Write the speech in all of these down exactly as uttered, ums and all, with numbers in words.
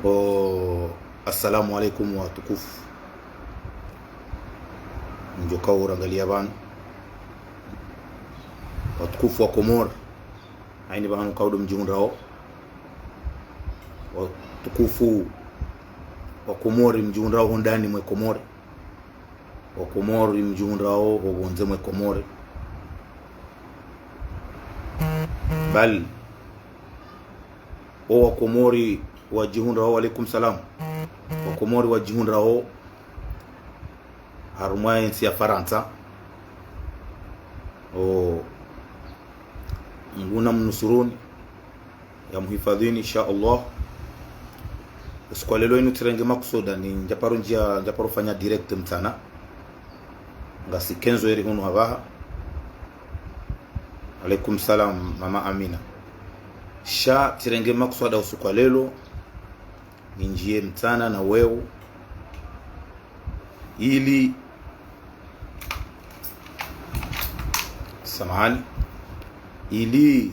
O, assalamu alaikum watukufu. Mdjoka urangaliya pvanu. Watukufu wa Komori. Haina pvahanu kaudo mdjihundrao. Watukufu wa Komori mdjihundrao hondani mwe Komori. Wa Komori mdjihundrao hopvondze mwe Komori. Bal. O wa Komori wadjihundrao, wa alaikum salam. Wa Komori wadjihundrao harumwa entsi ya Farantsa. O, Mngu namnusuruni, yamhifadhwini, insha Allah. Usiku wa leo inu tsirenge makusuda, ni ndjaparo ndjia, ndjaparo fanya direct mtsana. Ngasi kenzo eri hunu hapvaha. Alaikum salam, Mama Amina. Sha tsirenge makusuda usiku wa leo, nindjie mtsana na weu. Ili, samahani, ili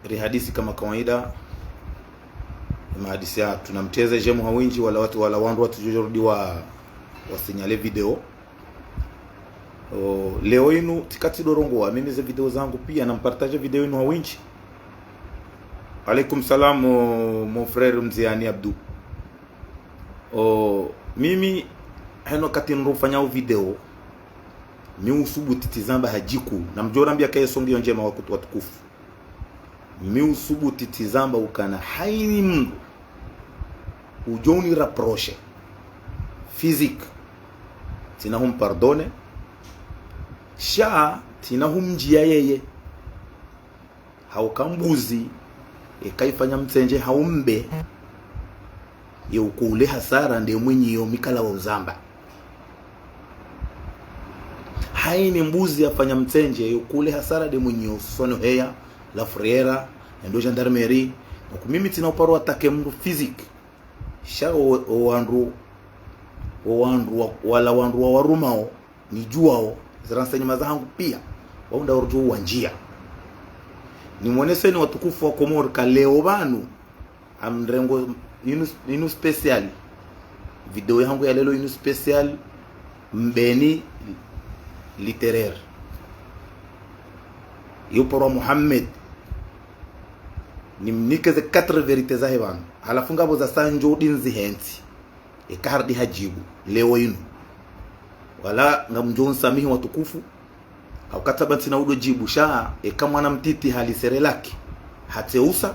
rihadisi kama kawaida. Mahadisi ya tunamteze jemu ha windji, wala watu, wala wandru watsudjorudi wa, wasinyale video. O, leo inu, tsikatsi dorongoa, mimi ze video zangu pia, nampartage video inu ha windji. Alaikum salam, o, mon frère Mziani Abdou. O, mimi, heno wakati nrufanyao video, mi usubuti tsizamba hadjiku, namdjorambia kaye songiyo ndjema wakutu watukufu. Mi usubuti tsizamba ukana haina mndru udjo unirapprocher physique, tsina humpardonner, sha tsina humdjia yeye. Hauka mbuzi, eka ifanya mtsendje hau mbe, ye ukule hasara nde mwinyi yo mikala wa uzamba. Haina mbuzi yafanya mtsendje, ye ukule hasara nde mwinyi yo sono heya, la fourrière, endo gendarmerie. Donc mimi tsina uparo attaquer mndru physique. Sha o, o wandru, o wandru wa, wala wandru wa warumao, nidjuwao, ze renseignements zahangu pia, waunda orudjo uwandjia. Nimwoneseni watukufu wa Komori ka leo pvanu, amrengo inu, inu spécial. Video yahangu ya leo inu spécial, Mbeni Littéraire. Yo uparwa Mohamed. Nimnike ze quatre vérités zahe pvanu. Halafu ngapvo za sandjo udinzi hentsi. Eka harudi hadjibu, leo inu. Wala ngamdjo unsamihi watukufu, hauka tsaba ntsina udo djibu sha, eka mwana mtiti hali Cerelac, hatseusa,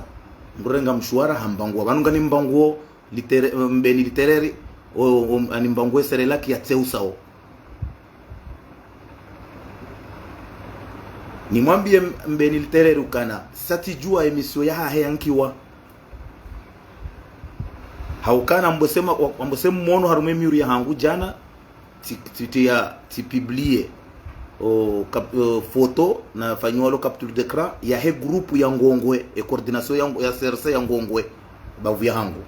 mndru renga mshwara, hambanguo. Pvanu ngani mbanguo, litere-, Mbeni Littéraire, o, o, ani mbanguo Cerelac yatseusa o. Nimwambie M-, Mbeni Littéraire ukana, satsidjua émission yahahe yankiwa. Haukana mbosema, wa-, mbose mwono harumwa e mur yahangu djana, tsi, tsi, tsi ya, tsi publier, o, cap-, o, photo nafanyiwa lo capture d'écran yahe groupe ya Ngongwe, e coordination ya Ngo-, ya C R C ya Ngongwe, bavu yahangu.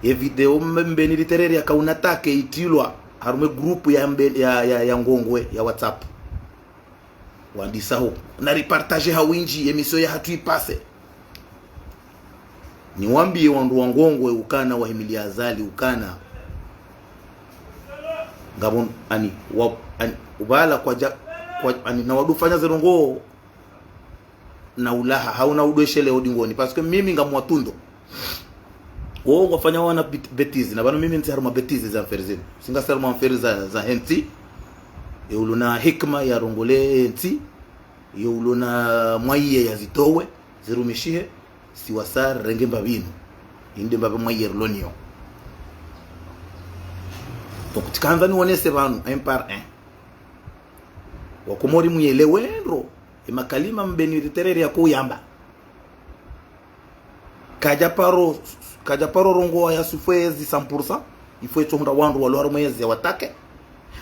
Ye video M-, Mbeni Littéraire yakauna attaquer itrilwa harumwa e groupe ya Mbe-, ya, ya, ya Ngongwe, ya WhatsApp. Wandisa ho. Naripartage ha windji, émission yahatru ipase. Niwambie wandru wa Ngongwe ukana wahimilia Azali ukana. Ngapvo, ani, wa, ani, ubala kwadja, kwa, ani, na wadufanya ze ndrongoo, na ulaha, hauna udweshele odingoni, parce que mimi ngamwatundo. Wo ngwafanya wana bêt-, bêtise, na pvanu mimi ntsi harumwa bêtise za mferi zinu. Tsi ngasi harumwa mferi za, za hentsi. Ye ulona hikima yarongole hentsi. Ye ulona mwaye yazitowe, zirumishihe, si wasa renge mbapvi inu. Inde mbapvi mwaye riloniyo. Donc, tsikandza niwonese pvanu, un par un. Wakomori muyelewe ndro, e makalima Mbeni Littéraire yakouyamba. Kadjaparo, kadjaparo rongoa ya sufwezi cent pour cent, il faut etsohundra wandru walo harumwa ezi ya attaquer.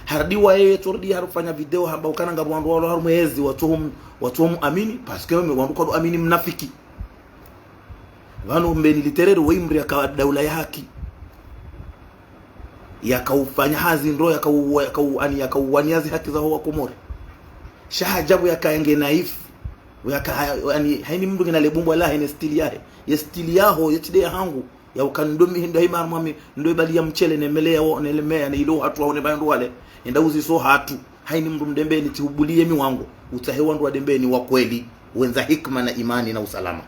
Harudi waye etsorudi harufanya video hamba ukana ngapvo wandru walo harumwa ezi watsohum-, watsohumuamini, parce que wandru kwado amini mnafiki. Pvanu Mbeni Littéraire we mndru yaka daula ya haki. Yakaufanya hazi ndro, yakau-, yakau-, ani, yakauwania zi haki zaho Wakomori. Sha ajabu yakaenge naïf. Yaka, ani, haina mndru ngena le bumbwa lahe ne style yahe. Ye style yaho, ye tsi nde yahangu. Ya uka ndo mi, ndo hima mwami, ndo ibali ya mchele ne mele ya wo, ne le meya, ne ile ohatru waone pvandru wale. Enda uziso hatru. Haini mndru mdembeni, tsi ubuliye miwango. Utsahe wandru wa dembeni wa kweli. Wendza hikima na imani na usalama.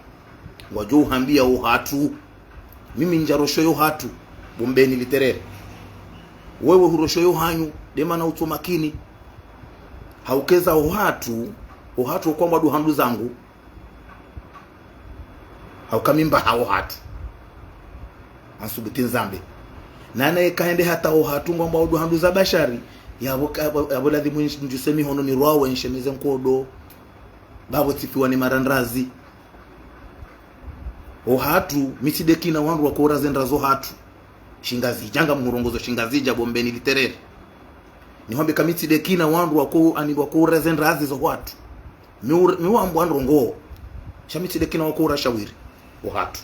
Ngwadjo uhambiya ohatru. Mimi ndjarosho yo hatru. Bo Mbeni Literere. Wewe hurosho yo hanyu. Dema na utso makini. Haukeza ohatru. Ohatru okwamba ndo handru zangu. Hauka mi mbaha ohatru. Ansubuti nzambe. Nana yeka hende hata ohatru ngwamba ndo handru za bashari. Yapvo ka-, yapvo, yapvo ladhimu ndjuse mihono nirwawe nshemeze nkodo. Bapvo tsifiwa ni marandrazi. Ohatru, mi tsi dekina wandru wa kora ze ndrazi ohatru. Shingazidja, ngamhurongozo Shingazidja bo Mbeni Literere. Nihwambe ka mi tsi dekina wandru wa ko-, ani wa kora ze ndrazi zo hatru. Mi ur-, mi wambwa ndrongoo. Sha mi tsi dekina wa kora shawiri. Ohatru.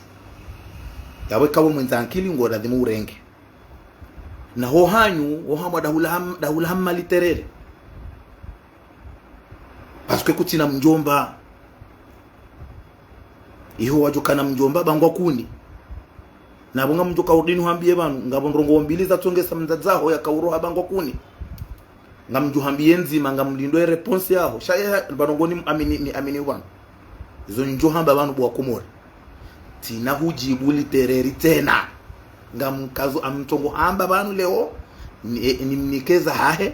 Yapvo eka we mwendza ankili ngo ladhimu urenge. Na ho hanyu, ho hamwa dahula ham-, dahula hama Literere. Parce que kutsina mdjomba. Iho wadjo kana mdjomba Bangwa Kuni. Na pvo ngamdjo ka urdini uhambiye pvanu, ngapvo ndrongoo mbili zatsongesa mdzadze waho yaka uroha Bangwa Kuni. Ngamdjo hambiye ndzima, ngamlindo ye réponse yaho. Sha ye pvanu ngo ni amini, ni amini pvanu. Izo ndjo hamba pvanu bo wa Komori. Tsina hudjibu Literere tsena. Ngamkazo amtsongo hamba pvanu leo, ni, e, nimnikeza hahe,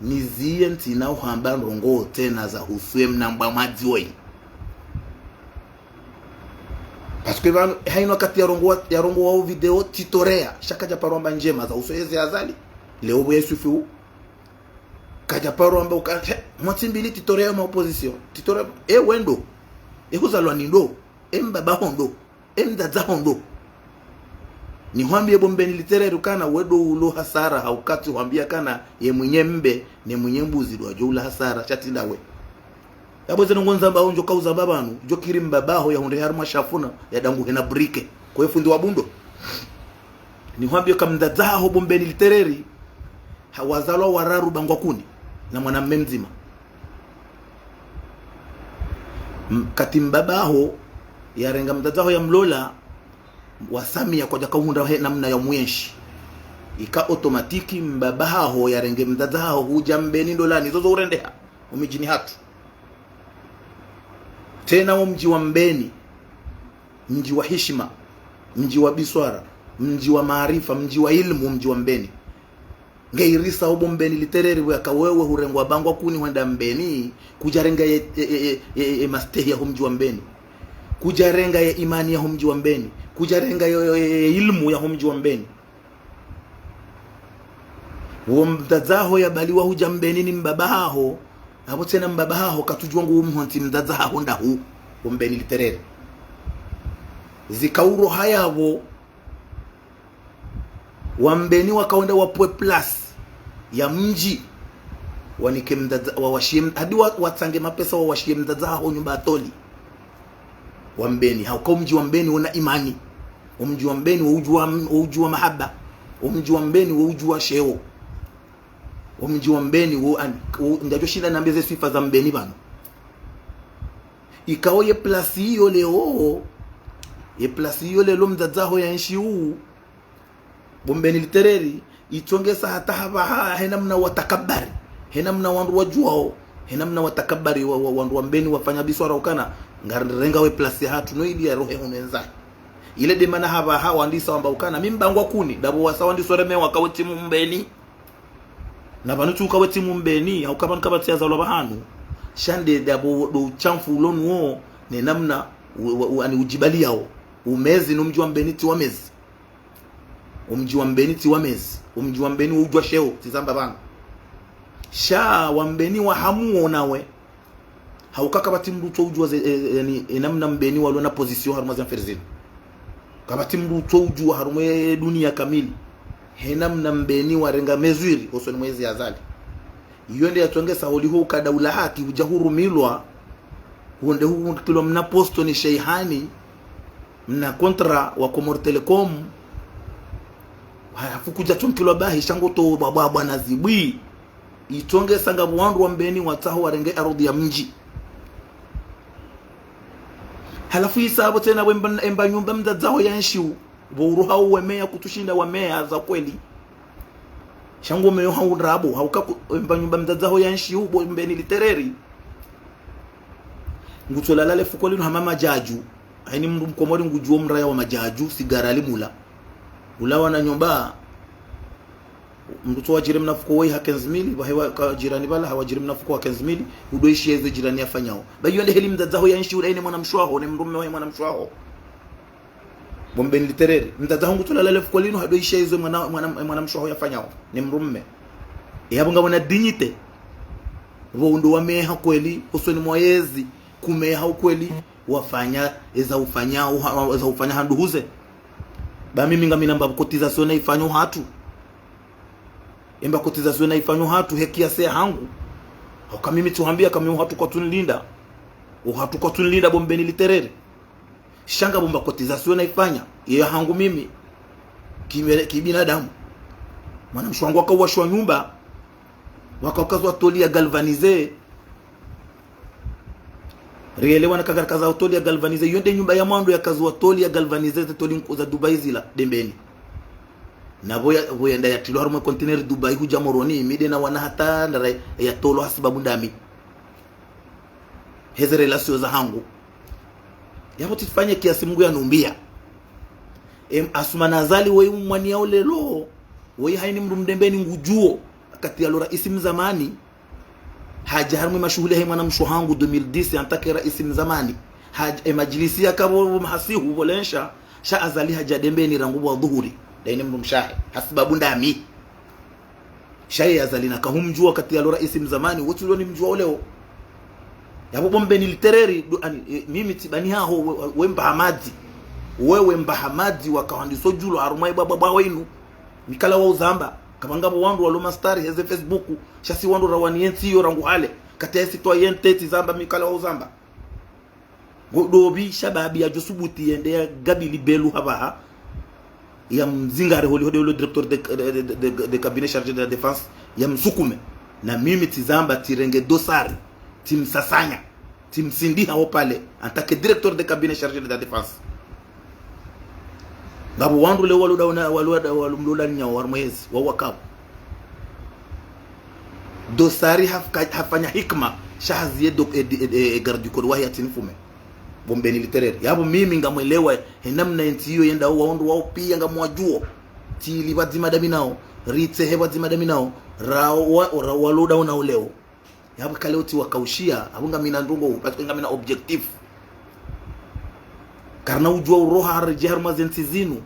niziye ntsina uhamba ndrongoo tsena za huswe mna mbwa mwadzi woyi. Parce que pvanu, haina wakati yarongowa, yarongowa o video tsitoreya, sha kadja paro amba ndjema za huswe ezi Azali, leo bo ye swifi u. Kadja paro amba uka, he, mwatsi mbili tsitoreya ma opposition, tsitoreya, e wendo, e huzalwa ni ndo, e mbaba ho ndo. E mdzadze waho ndo. Nihwambiye bo Mbeni Literere ukana we ndo ulo hasara ha ukati hwambiya kana ye mwinyi mbe ne mwinyi mbuzi ndo wadjo ula hasara sha tsi ndawe. Yapvo ze ndrongoo ndzamba ho ndjo kauza mbaba nu, djo kiri mbaba ho yahundre harumwa shafuna, yadanguhe na brique. Kwe fundi wa bundo. Nihwambiye ka mdzadze waho bo Mbeni Literere, ha wazalwa wararu Bangwa Kuni, na mwanamme mdzima. M-, kati mbaba ho, yarenga mdzadze waho yamlola, wasamiya kwadjaka uhundra he namna ya mwenshi. Ika automatique mbaba haho yarenge mdzadze waho hudja Mbeni ndolani, zozo urendeha, omidjini hatru. Tsena wo mdji wa Mbeni, mdji wa hishima, mdji wa biswara, mdji wa maarifa, mdji wa ilmu, mdji wa Mbeni. Nge irisa obo Mbeni Literere bwe aka wewe hurengwa Bangwa Kuni hwenda Mbeni, kudjarenga ye, ye, ye, ye, ye, ye mastehi ya ho mdji wa Mbeni. Kudjarenga ye imani ya ho mdji wa Mbeni. Kudjarenga ye, ye, ye, ye ilmu ya ho mdji wa Mbeni. Wo mdzadze waho yabaliwa hudja Mbeni ni mbaba haho, apvo tsena mbaba haho katsudjuwa ngu umhontsi mdzadze haho ndahu, wo Mbeni Literere. Zika uroha yapvo, Wambeni wakawenda wapve place ya mdji, wanike mdzadze, wawashiye m-, hadi wa-, watsange mapesa wawashiye mdzadze haho nyumba ya toli. Wambeni, hauka omdji wa Mbeni wona imani. Omdji wa Mbeni woudjuwa m-, woudjuwa mahaba. Omdji wa Mbeni woudjuwa sheo. Omdji wa Mbeni wo an-, wo, ndjadjo shinda nambe ze swifa za Mbeni pvanu. Ikao ye place iyo leo, ye place iyo leo mdzadze haho yaenshi wu, bo Mbeni Literere, itsongesa hata hapvaha, he namna watakabari, he namna wandru wadjuwao, he namna watakabari wa, wa, wandru wa Mbeni wafanya biswara ukana, ngarirenga we place ya hatru, no ili yarohe hunu enza. Ile demana hapvaha wandisa wamba ukana, mi Mbangwa Kuni, ndapvo wasa wandisa remewa ka wetsi mu Mbeni. Na pvanu tsi uka wetsi mu Mbeni, hauka pvanu kapvatsi yazalwa pvahanu. Sha nde ndapvo ndo ushamfu ulo nuwo, ne namna, u, u, u, ani udjibali yao. Umezi no mdji wa Mbeni tsi wamezi. Omdji wa Mbeni tsi wamezi. Omdji wa Mbeni woudjuwa sheo, tsizamba pvanu. Sha Wambeni wahamuwo nawe. Hauka kapvatsi mndru utso udjuwa ze, e, e, yani, e namna Mbeni walo na position harumwa ze affaires zinu. Kapvatsi mndru utso udjuwa harumwa ye dunia kamili. He namna Mbeni warenga mesure, hosoni mwezi Azali. Iyo nde yatsongesa holiho uka daula haki udja hurumilwa, hunde hunkilwa mna posto ni sheihani, mna contrat wa Comores Telecom, halafu kudja tsunkilwa bahi sha ngo to bwabwabwa na zibwi. Itsongesa ngapvo wandru wa Mbeni watsaho warenge ardhi ya mdji. Halafu isa apvo tsena wemba, emba nyumba mdzadze haho yaenshi wu. Pvo uroha uwe meya kutsushinda wa meya za kweli. Sha ngo meya hau ndrabo, hauka ku-, emba nyumba mdzadze haho yenshio bo Mbeni Litereri. Ngutsolala le fuko linu hama madjadju. Haina mndru mkomori ngudjuo mraya wa madjadju, sigara limula. Ula wana nyumba, mndru tso wadjiri mnafuko wahe ha quinze mille, wahe wa ka jirani pvala, hawadjiri mnafuko wa quinze mille, udo ishia izo jirani yafanyao. Ba iyo nde heli mdzadze haho yenshio, haina mwana mshe waho, ne mdrume wahe mwana mshe waho. Bo Mbeni Litereri. Mdzadze haho ngutsolala le fuko linu, hado ishia izo mwana, mwana, mwana mshe waho yafanyao, ne mdrume. Yapvo ngapvo na dignité. Pvo undru wa meya kweli, usoni mwa yezi, kumeya hau kweli, wafanya, eza ufanya, uha-, eza ufanya ha nduhuze. Ba mimi ngamina mba cotisation nayifanya uhatru. Emba cotisation nayifanya uhatru, he kiasi ya hangu. Hauka mimi tsuhambia kami uhatru kwatsunilinda. Uhatru kwatsunilinda bo Mbeni Litereri. Sha ngapvo mba cotisation nayifanya, iyo ya hangu mimi. Kimere-, kibinadamu. Mwana mshe wangu wakawashiwa nyumba. Wakakazwa tôle ya galvanisé. Rielewana ka ngarikaza tôle ya galvanisé. Iyo nde nyumba ya mwando yakazwa tôle ya galvanisé, ze tôle nkuu za Dubai zila, Dembeni. Na pvo ya, pvo yenda yatrilwa harumwa conteneur Dubai hudja Moroni, mi nde na wana hata ndara ya tolwa hasibabu ndami. Heze relation za hangu. Yapvo tsifanye kiasi Mungu yanumbia. Em, Assoumani Azali woyi umwaniya olelo. Woyi haina mndru mdembeni ngudjuo. Wakati yalo raisi mzamani. Hadja harumwa mashuhuli yahe mwana mshe hangu deux mille dix, en tant que raisi mzamani. Hadja, e majlisi yaka pvo mahasihu pvo lensha, sha Azali hadja Dembeni rangu pvwa dhuhuri. Nda haina mndru mshe wahe. Hasibabu ndami. Sha ye Azali naka humdjuwa wakati yalo raisi mzamani, wotsi ulo nimdjuwa oleo. Yapvo bo Mbeni Litereri, du-, ani, e, mimi tsi bani haho, we, we mba Hamadi. Wewe mba Hamadi wakahandiso djulo harumwa ibwabwabwa wenu. Mi kala wa uzamba. Kapvanga pvo wandru walo mastari heze Facebook. Sha si wandru rawani yentsi iyo rangu hale. Kati ya esi twa yentsi zamba mi kala wa uzamba. Ngo dopvi shababi yadjo subuti yende ya gabili Belu hapvaha. Ya mzingare holiho nde ulo directeur de, de, de, de, de cabinet chargé de la défense. Ya msukume. Na mimi tsizamba tsirenge dosari. Tsimsasanya. Tsimsindiha opvale. En tant que directeur de cabinet chargé de la défense. Ngapvo wandru leo walo dauna, walo da, walo mlola nyao harumwa yezi, wawakapvo. Dosari hafka-, hafanya hikma, sha haziye do-, e, e, e, e, garde du corps wahe yatsinifume. Bo Mbeni Litereri. Yapvo mimi ngamwelewa, he namna yentsi iyo yendao wandru wao pia ngamwadjuo. Tsili pvadzima ndami nao, ritsehe pvadzima ndami nao, ra wa, ra walo dauna oleo. Yapvo kale utsi wakaushia, apvo ngamina ndrongoo, parce que ngamina objectif. Karina udjuwa uroha haredjeyi harumwa zentsi zinu.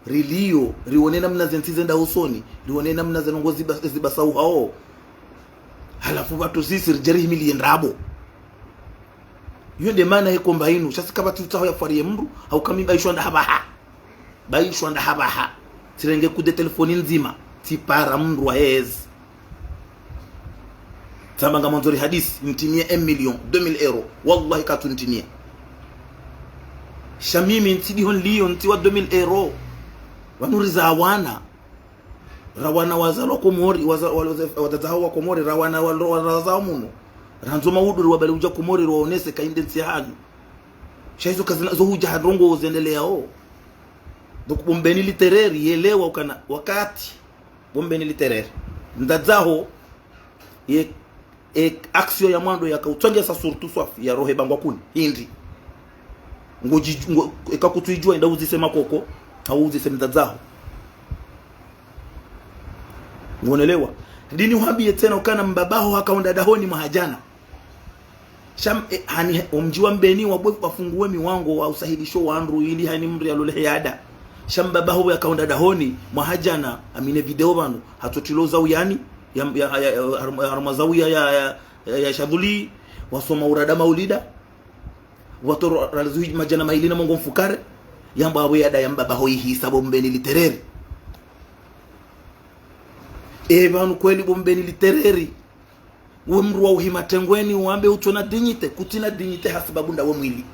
Rilio, rione namna zentsi zenda usoni, rione namna ze ndrongoo ziba-, zibasauhao. Halafu pvatsu sisi ridje rihimiliye ndrabo. Iyo nde maana he komba inu, sha si kapvatsi utsaho ya fwariye mndru, hauka mi baishwa nda hapvaha. Baishwa nda hapvaha. Tsirenge kude telefoni ndzima. Tsipara mndru wa hezi. Tsamba ngamwandzo rihadisi, mtiniye un million, deux mille euros. Wallahi katsu mtiniye. Sha mimi ntsidiho nilio, ntsiwa deux mille euros. Pvanu rizaa wana. Ra wana wazalwa Komori, waza-, waloze-, wadzadze hawo wa Komori, ra wana walo-, wazalwa muno. Randzo maudu riwabali udja Komori, riwaonese ka inde ntsi yahanyu. Sha izo kazina, zo hudja ha ndrongoo zendeleao. Donc, bo Mbeni Litereri, yelewa ukana, wakati. Bo Mbeni Litereri. Mdzadze haho, ye, e, action ya mwando yaka utsongesa surtout swafi, ya rohe bangwa kuni, hindri. Ngo dji-, ngo, eka kutsu idjuwa, enda uzise makoko, hau uzise mdzadze haho. Ngonelewa. Ndini uhambiye tsena ukana mbaba haho hakaunda dahoni mwaha djana. Sha m-, e, hani, omdji wa Mbeni wabwe wafunguwe miwango wa usahilisho wandru ili haina mndru yalole heyada. Sha mbaba haho yakaunda dahoni, mwaha djana, amine video pvanu, hatso tilo za uyani, ya, ya, ya, ya, harumwa, harumwa za uya ya, ya, ya, ya Shadhuli, wasoma urada maulida, watoro ralizuhi madjana mayili na mengo mfukare, yamba apvo yada ya mbaba haho ihisa bo Mbeni Litereri. E, pvanu kweli bo Mbeni Litereri. We mndru wa uhima tengweni, wambe utsona dignité, kutsina dignité hasibabu nda we mwili.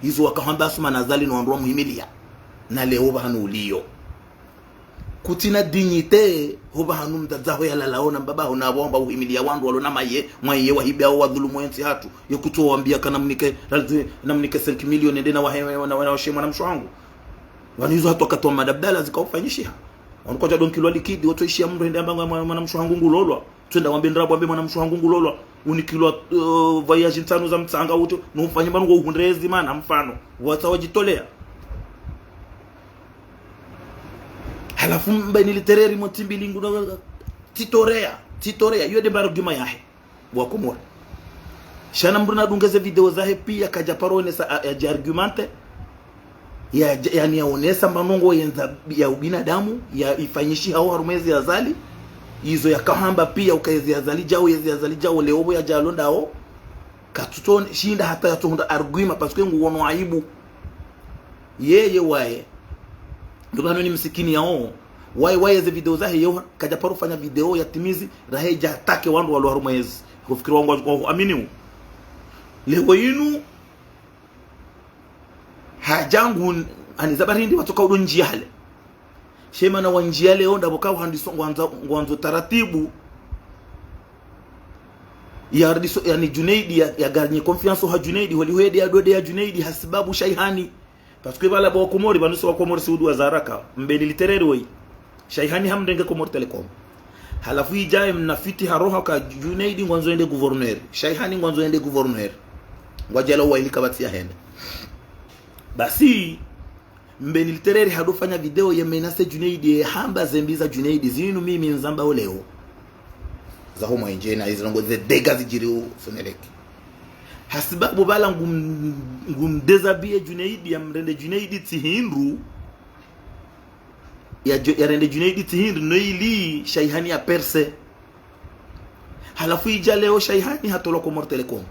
Izo wakahamba Assoumani Azali no wandru wa muhimiliya. Na leo pvahanu ulio. Kutsina dignité, ho pvahanu mdzadze haho yalalao na mbaba haho na apvo wamba uhimiliya wandru walo na maye, mwaye wahibe hawo wadhulumu yentsi hatru. Yo kutsu wambia kana mnike, namnike cinq millions nende na wahe, na, na, na washe mwana mshe wangu. Pvanu izo hata wakati wa Mamadi Abdallah zikaufanyishiha. Wanu kwadja donkilwa likidi, wotsoishiya mndru hende amba mwana, mwana mshe hangu ngulolwa. Tswenda wambe ndrabo wambe mwana mshe hangu ngulolwa. Unikilwa, uh, voyage ntsanu za mtsanga utso. No ufanye pvanu ngo uhundre ezi mana mfano. Watsa wadjitolea. Halafu Mbeni Litereri mo tsi mbili ngu na tsitorea, tsitorea. Iyo nde mba argument yahe. Bo Wakomori. Sha na mndru nadunge ze video zahe piya kadja paro onesa a, yadji argumente. Ya, yaani yaonesa mba ndrongo yendza ya ubinadamu, ya ifanyishihao harumwa ezi Azali. Izo yakahamba piya uka ezi Azali djao, ezi Azali djao, leo pvo yadja alondao. Katsutso shinda hata yatsohundra argument, parce que nguono aibu. Yeye waye. Ndo pvanu ni msikini yao. Waye, waye ze video zahe yeo, kadja paro fanya video yatimizi, rahe dja attaque wandru walo harumwa ezi. Kufikiri wangu wa, wa, aminiu. Leo inu, hadja ngu, ani za barindi watsoka udo ndjia hale. She mana wandjia leo ndapvo ka uhandiso ngwandzo, ngwandzo taratibu. Ya radiso, yaani Junaidi ya, ya gagner confiance ha Junaidi, holiho yende ya dode ya Junaidi, hasibabu Shaihani. Parce que pvala bo Wakomori, pvanu si Wakomori si udu wa zaraka, Mbeni Litereri woyi. Shaihani hamrenge Comores Telecom. Halafu idjaye mnafiti haroha ka Junaidi ngwandzo yende gouverneur. Shaihani ngwandzo yende gouverneur. Ngwadjala uwaili kapvatsi ya hende. Basi, Mbeni Litereri hadofanya video ye menace Junaidi, ye hamba zembi za Junaidi, zinu mimi ndzambao leo. Za ho mwaindje na izi ndrongo ze dega zidjiri u Sonelec. Hasibabu pvala ngum-, ngumdéshabiller Junaidi, yamrende Junaidi tsi hindru, ya jo-, yarende Junaidi tsi hindru, no ili Shaihani ya percer. Halafu idja leo Shaihani hatolwa Comores Telecom.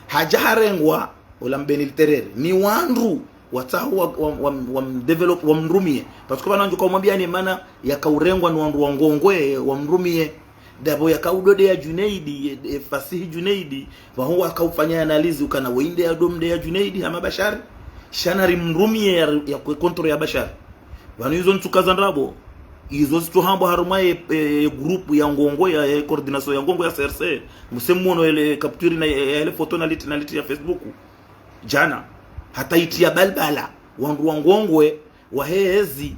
Hadja harengwa, ola Mbeni Litereri. Ni wandru, watsaho wa, wa, wa, wa mdevelop, wamrumie. Parce que pvanu ndjo kaumwambia ni mana yakaurengwa ni wandru wa Ngongwe, wamrumie. Ndapvo yakaudode ya Junaidi, e, e, fasihi Junaidi, pvaho wakaufanya analyse ukana wende ya domde ya Junaidi, hama Bashari. Sha na rimrumie ya, ya kwe contrôle ya Bashari. Pvanu izo ntsuka za ndrabo, izo zitsohambwa harumwa ye, ye groupe ya Ngongwe ya, ye coordination ya Ngongwe ya C R C. Muse mwono ele capture na, ya, ele photo na liti, na liti ya Facebook. Djana. Hata itiya balbala. Wandru wa Ngongwe, wahe ezi,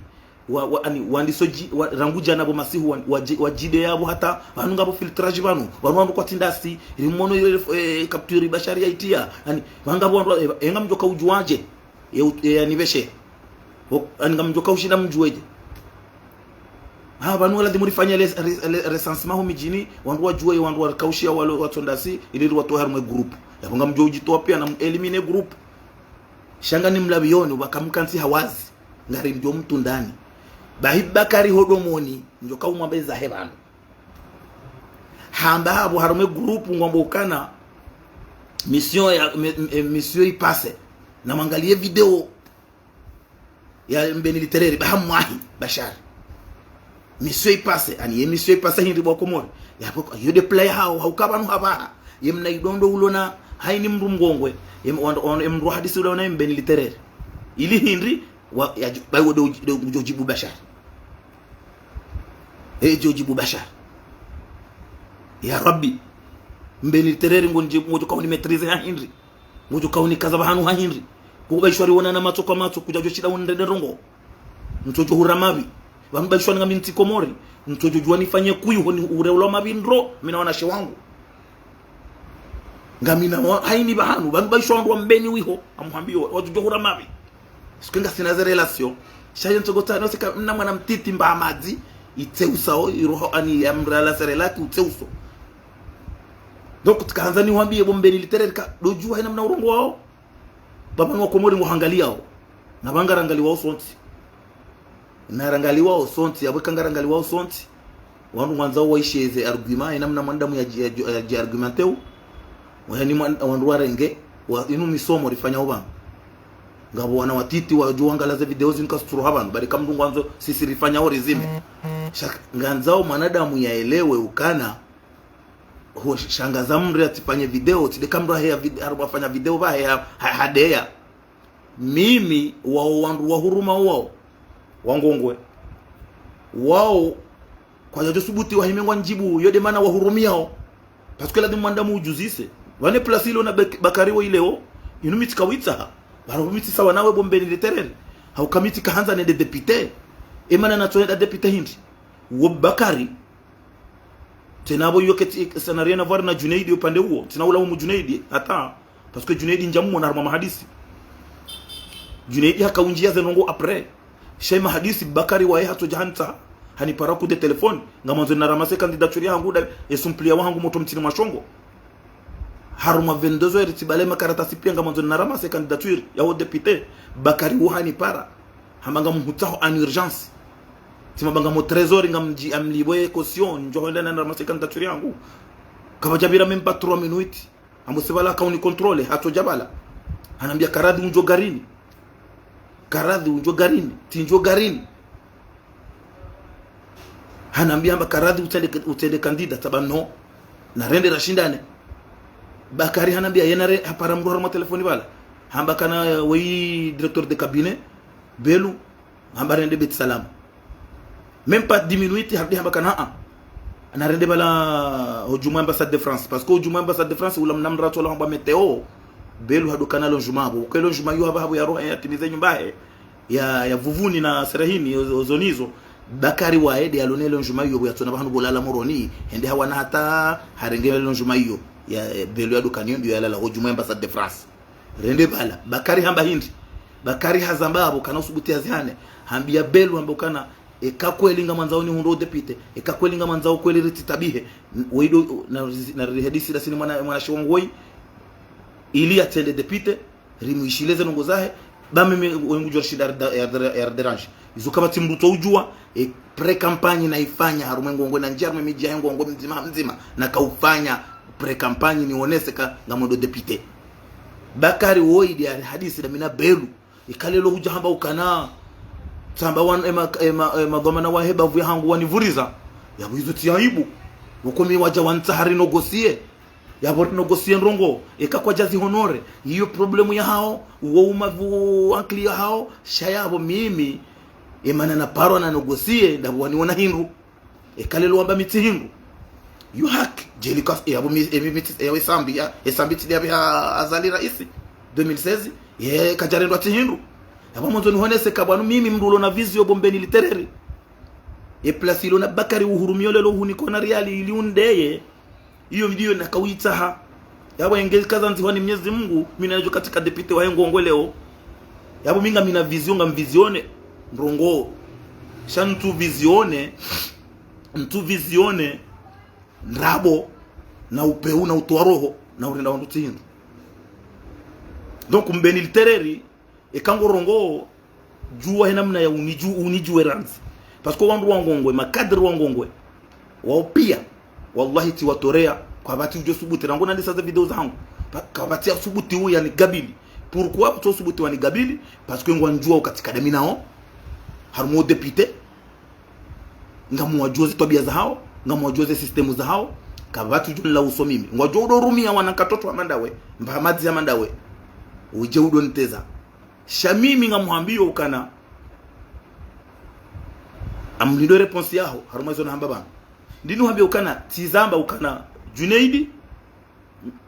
wa, wa, ani, wandiso dji-, wa, rangu djana pvo masihu, wa, wa, wadjide yapvo hata, pvanu ngapvo filtrage pvanu, pvanu wandru kwatsi ndasi, rimono ile, eh, capture Bashari ya itiya, ani, pvanu ngapvo wandru, eh, enga mdjoka udjuwadje. Ye u-, ye yanipveshe. Wo, ani ngamdjoka ushinda mdjuwedje. Ha, pvanu ladhimu rifanye les-, re-, re-, recensement ho midjini, wandru wadjuwe, wandru warikaushiya walo watsondasi, ili riwatowe harumwa groupe. Yapvo ngamdjo udjitowa piya na mu-éliminer groupe. Sha ngani mlapvioni, wakamkantsi hawazi. Ngari mdjo mtrundani. Bahi Bakari ho domoni, ndjoka umwambe zahe pvanu. Hamba hapvo harumwa groupe ngwambo ukana mission ya, mi-, mi-, mission ipasse. Na mwangaliye video ya Mbeni Litereri, baha mwahi, Bashari. Mission ipasse, ani ye mission ipasse hindri bo Wakomori. Yapvo, yo nde plan hao, hauka pvanu hapvaha. Ye mna idondo ulona, haini mndru Mngongwe. Ye m-, wando, wando, ye mndru hadisi ulona ye Mbeni Litereri. Ili hindri, wa, ya, ju-, bayi wo nde uji-, nde udjo djibu Bashari. E, djo djibu Bashari. Ya Rabbi. Mbeni Litereri ngonje, ngodjo kauni maîtriser ha hindri. Ngodjo kauni kaza pvahanu ha hindri. Kuba ishwari wonana matso kwa matso, kudjadjo shinda unrende ndrongo. Ntsodjo hura mapvi. Pvanu ba ishwari ngami ntsi Komori. Ntsodjo djuwa nifanye kuyu honi ure ulwa mapvi ndro, mi na wanashe wangu. Ngamina wa, haini pvahanu, pvanu ba ishwari wandru wa Mbeni wiho, amuhambiyo, watsodjo hura mapvi. Siku ngasina ze relation. Sha yo ntsogota, no sika mna mwana mtiti mba amadzi, itseusao, iroho ani ya mrala serelaki, utseuso. Donc, tsikahandza niwambiye bo Mbeni Litereri ka, ndo djuwa haina mna urongowa wao. Pvapvanu Wakomori ngo hangaliyao. Na pvanga rangaliwao sontsi. Na rangaliwao sontsi, yapvo eka ngarangaliwao sontsi. Wandru ngwandzao waishiye ze argument, ina mna mwanadamu ya dji-, ya dji-, ya dji argumenteo. Wayani mwan-, wandru warenge, wa, inu misomo rifanyao pvanu. Ngapvo wana watiti wadjo wangala ze video zinu kazitsuruha pvanu, bari ka mndru ngwandzo sisi rifanyao rizime. Sha ngandzao mwanadamu yaelewe ukana, ho, sha ngaza mndru yatsifanye video, tsi nde ka mndru aheya vid-, harumwa fanya video pvaheya, ha, hadeya. Mimi, wao wandru wahuruma wao, wa Ngongwe. Wao, kwadjadjo subuti wahime ngwandjibu, yo nde mana wahurumiyao. Parce que ladhimu mwanadamu udjuzise. Pvane place ilo na Bek-, Bakari wo ileo, inu mi tsika witsaha. Pvanu mi tsi sawa nawe bo Mbeni Litereri. Hauka mi tsikahandza nende député. Emana natso nenda député hindri? Wo Bakari. Tsena apvo iyo keti, ça n'a rien à voir na Junaidi upande uwo. Tsina ula umu Junaidi. Hata. Parce que Junaidi ndjamumona harumwa mahadisi. Junaidi hakaundjia ze ndrongo après. Sha ye mahadisi Bakari waye hatsodja hanitsaha. Hanipara coup de téléphone. Ngamwandzo nina ramasse candidature yahangu nda, ye suppléant wahangu Motro Mtsini Mwashongo. Harumwa vingt-deux heures tsibale makaratasi pia ngamwandzo nina ramasse candidature ya wo député. Bakari wo hanipara. Hamba ngamhutsaho en urgence. Tsimwamba ngamo trésor ngamdji amlipve caution, ndjo hwenda nina ramasse candidature yahangu. Kapvadjapvira même pas trois minutes. Hamba tsi pvala hakauni contrôler, hatsodja pvala. Hanambia karadhi undjo garini. Karadhi undjo garini, tsindjo garini. Hanambia hamba karadhi utsende, utsende candidat, tsamba non. Narende rashindane. Bakari hanambia yena re, hapara mdru harumwa téléphone pvala. Hamba kana weyi directeur de cabinet, Belu, hamba rende Beit Salam. Même pas dix minutes, harudi hamba kana, ah, ah. Narende pvala hudjumwa ambassade de France. Parce que hudjumwa ambassade de France, ula mna mdru atsola hamba météo. Belu hadokana logement apvo. Uke logement iyo hamba hapvo yaroha yatimize nyumba yahe. Ya, ya Vuvuni na Serahini, o, o zone izo. Bakari waye nde yalona logement iyo, yatsona pvahanu pvolala Moroni. Hende hawana hata, harenge logement iyo. Ya, eh, Belu yadokana iyo, ndiyo yalala hudjumwa ambassade de France. Rende pvala. Bakari hamba hindri? Bakari hazamba apvo kana usubuti yazihane. Hambia Belu hamba ukana, eka kweli ngamwandzao nihundre udéputé. Eka kweli ngamwandzao kweli ritsitabihe. N-, weido, na, na rihadisi ndasi ni mwana, mwana shiwangu woyi. Ili yatsende député. Rimwishilize ndrongo zahe. Ba mimi, weyi ngudjo rishinda ya, ya, ya dérange. Izo kapvatsi mdru tso udjua, e pré-campagne naifanya harumwa Ngongwe na ndjia harumwa midji ya Ngongwe mdzima mdzima. Nakaufanya pré-campagne nionese ka ngamwendo député. Bakari woyi nde yarihadisi nda mi na Belu. Ika leo hudja hamba ukana. Tsamba wan-, ema, ema, ema dhwamana wahe bavu yahangu wanivuriza. Yapvo izo tsi aibu. Uko mi wadja wanitsaha rinégocier. Yapvo rinégocier ndrongo, eka kwadjazi honorer, iyo problème yahao, uwo umavu ankili yahao, sha yapvo mimi, emana naparwa nanégocier, ndapvo waniona hindru. Eka leo wamba mi tsi hindru. Yo haki, djeli kas-, yapvo mi, emi mi tsi, ewe Sambi, ya, e Sambi tsi ndeyapviha Azali raisi, deux mille seize, ye kadjarendwa tsi hindru. Yapvo mwandzo nihonese ka pvanu mimi mdru ulo na vision bo Mbeni Litereri. E place ilo na Bakari uhurumio leo hunikona riali ili undeye. Iyo ndiyo nakawitsaha. Yapvo enge kazandzihwa ni Mnyezi Mungu, mi nadjo katika député wahe Ngongwe leo. Yapvo mi ngamina vision, ngamvisionner ndrongo. Sha ntsu visionner, ntsu visionner ndrabo, na upvewu, na utowa roho, na urenda wandru tsi hindru. Donc, Mbeni Litereri, eka ngorongoa, djua he namna ya unidju-, unidjuwe randzi. Parce que wandru wa Ngongwe, ma cadres wa Ngongwe, wao pia, wallahi tsiwatorea, kapvatsi udjo subuti, rangu nandisa ze vidéo zahangu. Pa-, kapvatsi ya subuti uya nikabili. Pourquoi kutso subuti wanikabili? Parce que ngwandjuao katika dami nao, harumwa udéputé, ngamwadjuo ze twabia zahao, ngamwadjuo ze système zahao, kapvatsi udjo nilauso mimi. Ngwadjuo udo rumia wana nkatoto hama ndawe, mba hamadzi hama ndawe, udje udo niteza. Sha mimi ngamhambio ukana, amlindo réponse yaho, harumwa izo nahamba pvanu. Ndinu hambio ukana, tsizamba ukana, Junaidi,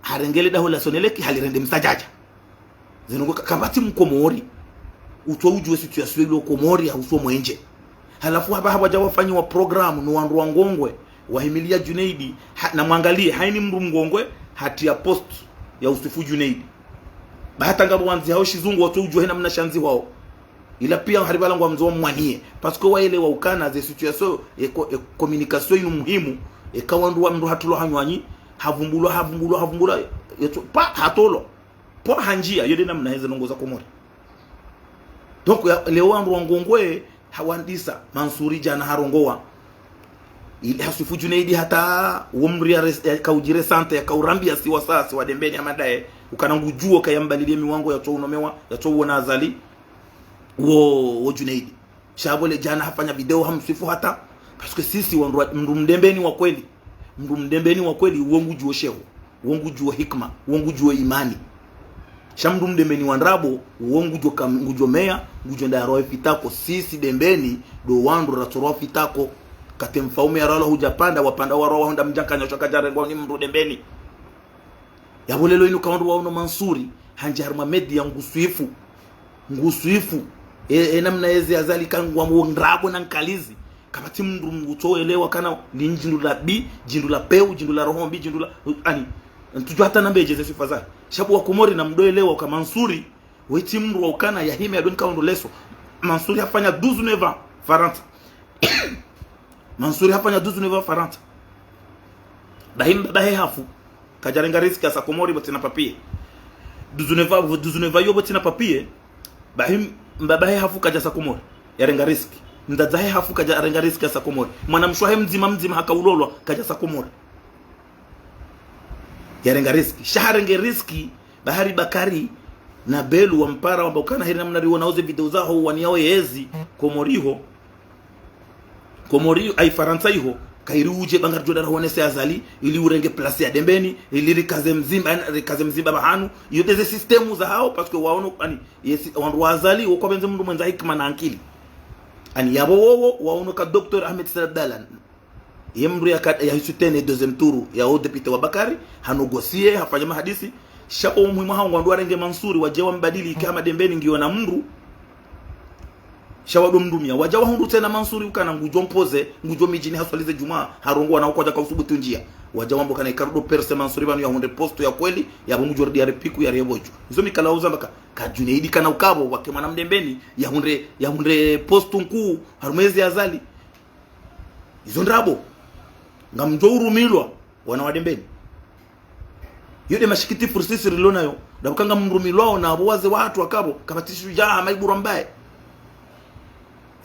harenge le daho la Sonelec, halirende msadjadja. Zinu ngo ka-, kapvatsi Mkomori utso udjuwe situation ilo Komori, hau so mwendje. Halafu hapva hapvadja wafanyiwa programme no wandru wa Ngongwe, wahimilia Junaidi, ha, namwangalie, haini mdru Mngongwe, hatria post ya usifu Junaidi. Ba hata ngapvo wandzihao shizungu watso udjuwa he namna shandzihwao. Ila pia hari pvala ngwamdzo wamwaniye. Parce que waelewa ukana ze situation, e co-, e communication inu muhimu, eka wandru wa mdru hatulwa hanywanyi, havumbulwa, havumbulwa, havumbulwa, yetso, pa, hatolwa. Pvo handjia, yo nde namna heze ndrongo za Komori. Donc, ya, leo wandru wa Ngongwe, hawandisa, Mansuri djana harongoa. Ili hasifu Junaidi hata, wo mdru ya res-, yakaudjire sante, yakaurambia siwa sa, siwa Dembeni hama ndaye, ukana ngudjuo kayambalilie miwango yatso unomewa, yatso uona Azali, wo, wo Junaidi. Sha pvo le djana hafanya vidéo hamsifu hata. Parce que sisi wandru wa, mdru Mdembeni wa kweli. Mdru Mdembeni wa kweli, wo ngudjuo shehu. Wo ngudjuo hikma. Wo ngudjuo imani. Sha mdru Mdembeni wa ndrabo, wo ngudjuo kam-, ngudjuo meya, ngudjuo nda yaroe fitako. Sisi Dembeni, ndo wandru ratso roa fitako. Kate mfaume yaralwa hudja panda, wapanda waroa wahundra mdjankanya sha kadjarengwa ni mdru Dembeni. Yapvo leo inu ka wandru waono Mansuri, handjia harumwa média nguswifu. Nguswifu. E, e namna yezi Azali kangwa mo ndrabo na nkalizi. Kapvatsi mndru mngu tso elewa kana li djindru la bi, djindru la peu, djindru la roho mbi, djindru la, ani, ntsudjuwa hata nambe dje ze swifa zahe. Sha bo wa Komori na mdo elewa uka Mansuri, wetsi mndru wa ukana ya hime ya doni kaondo leso. Mansuri hafanya douze neuf ans Farantsa. Mansuri hafanya douze neuf ans Farantsa. Bahi mbaba he hafu, kadja renga risque hasa Komori bo tsina papier. Douze neuf ans, douze neuf ans yo bo tsina papier. Bahi mbaba he hafu kadja sa Komori, ya renga risque. Mdzadze he hafu kadja renga risque hasa Komori. Mwana mshe wahe mdzima mdzima haka ulolwa, kadja sa Komori, ya renga risque. Sha harenge risque, bahari Bakari na Belu wampara wamba ukana heri namna riwona oze video zaho waniyawo yezi Komori ho. Komori, ayi Farantsa iho, kairi udje ba ngaridjo dara honese Azali, ili urenge place ya Dembeni, ili rikaze mzimba, rikaze mzimba bahanu. Iyo ndeze système zahao, parce que waono, ani, yesi, wandru wa Azali, wo kwapvendze mndru mwendza hikima na ankili. Ani, yabo wowo, waono ka Docteur Ahmed Said Abdallah, ye mndru ya ka, ya hisoutenir deuxième tour ya o député wa Bakari, ha négocier, hafanya mahadisi. Sha bo muhimu hao ngwandro warenge Mansuri, wadje wambadili, ike hama Dembeni ngiyo na mndru. Sha wado mndrumia. Wadja wahundru tsena Mansuri ukana ngudjo mpoze, ngudjo midjini haswali ze djumwa, harongowa na ukwadja kausubutu ndjia. Wadja wambo kana ikarudo perse Mansuri pvanu yahundre poste ya kweli, yabo ngudjo ridi ya repiku ya rebodju. Izo mi kala uzamba ka, ka Junaidi kana ukabo, wake mwana Mdembeni, yahundre, yahundre poste nkuu, harumwa ezi Azali. Izo ndrabo. Ngamdjo urumilwa, wana wa Dembeni. Yo nde mashikitifu sisi rilo nayo. Ndapvo ka ngamrumilwao na abo wazee wahatru wakapvo, kapvatsi shujaa hama Ibura Mbaye.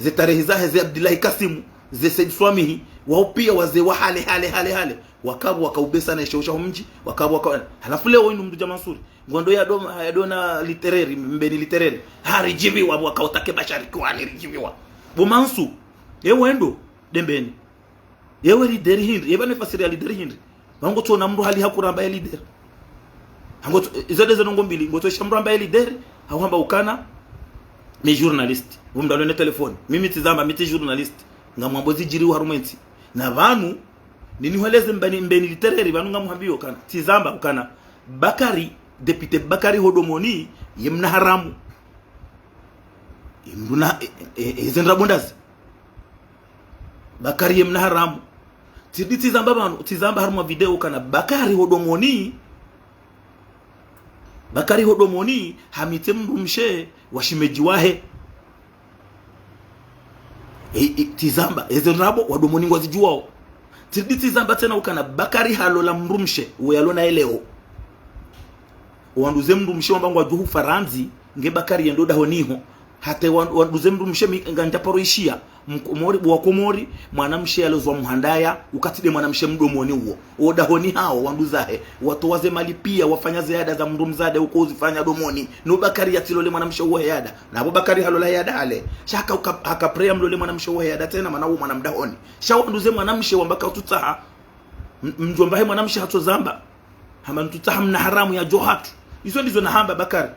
Ze tarehi zahe, ze Abdillahi Kasimu, ze Said Swamihi, wao pia wazee wa hale, hale, hale, hale. Wakapvo wakaubesa na esheo shaho mdji, wakapvo waka-, halafu leo inu mndru dja Mansuri. Ngwandro ya do-, ya dona littéraire, Mbeni littéraire. Haridjiviwa, wakautake bashari kwani ridjiviwa. Bo Mansu, ye wendo, Dembeni. Yewe leader hindri, yeba ne fasiri ya leader hindri. Pvangu tsona mndru hali hakuramba ye leader. Hangu tso, izo ndeze ndrongo mbili, ngu tso sha mndru amba ye leader, hau hamba ukana, mi journaliste. Pvo mndru alio ne téléphone. Mimi tsizamba, mi tsi journaliste. Ngamwambo zidjiriwo harumwa entsi. Na pvanu, nini hweleze Mbeni, Mbeni littéraire, pvanu ngamhambiyo ukana. Tsizamba ukana, Bakari, député Bakari ho Domoni, ye mna haramu. Ye mndru na, e, e, e, eze ndrabo ndazi. Bakari ye mna haramu. Tsidi tsizamba pvanu, tsizamba harumwa video ukana Bakari ho Domoni. Bakari ho Domoni, hamitse mndrumshe wa shemedji wahe. E, e, tsizamba, eze ndrabo, wa Domoni ngwazidjuwao. Tsidi tsizamba tsena ukana Bakari halola mndrumshe, uwe yalo naye leo. Wandru ze mndrumshe wamba ngwadjo hu Farantsa, nge Bakari yendo dahoni ho. Hata wan-, wandru ze mndrumshe mi-, ngandja paro ishiya. Mkomori, bo wa Komori, mwanamshe yalozwa Muhandaya, ukatsi nde mwanamshe Mdomoni uwo. O dahoni hawo, wandru zahe, watowa ze mali pia, wafanya ze yada za mndru mdzadze, uko uzifanya Domoni. No Bakari yatsilole mwanamshe uwo he yada. Na pvo Bakari halola he yada hale. Sha haka uka-, haka prea mlole mwanamshe uwo he yada tsena, mana uwo mwana Mdahoni. Sha wandru ze mwanamshe wamba kautsutsaha. M-, mdjomba he mwanamshe hatsozamba. Hamba ntsutsaha mna haramu yadjo hatru. Izo ndizo nahamba Bakari.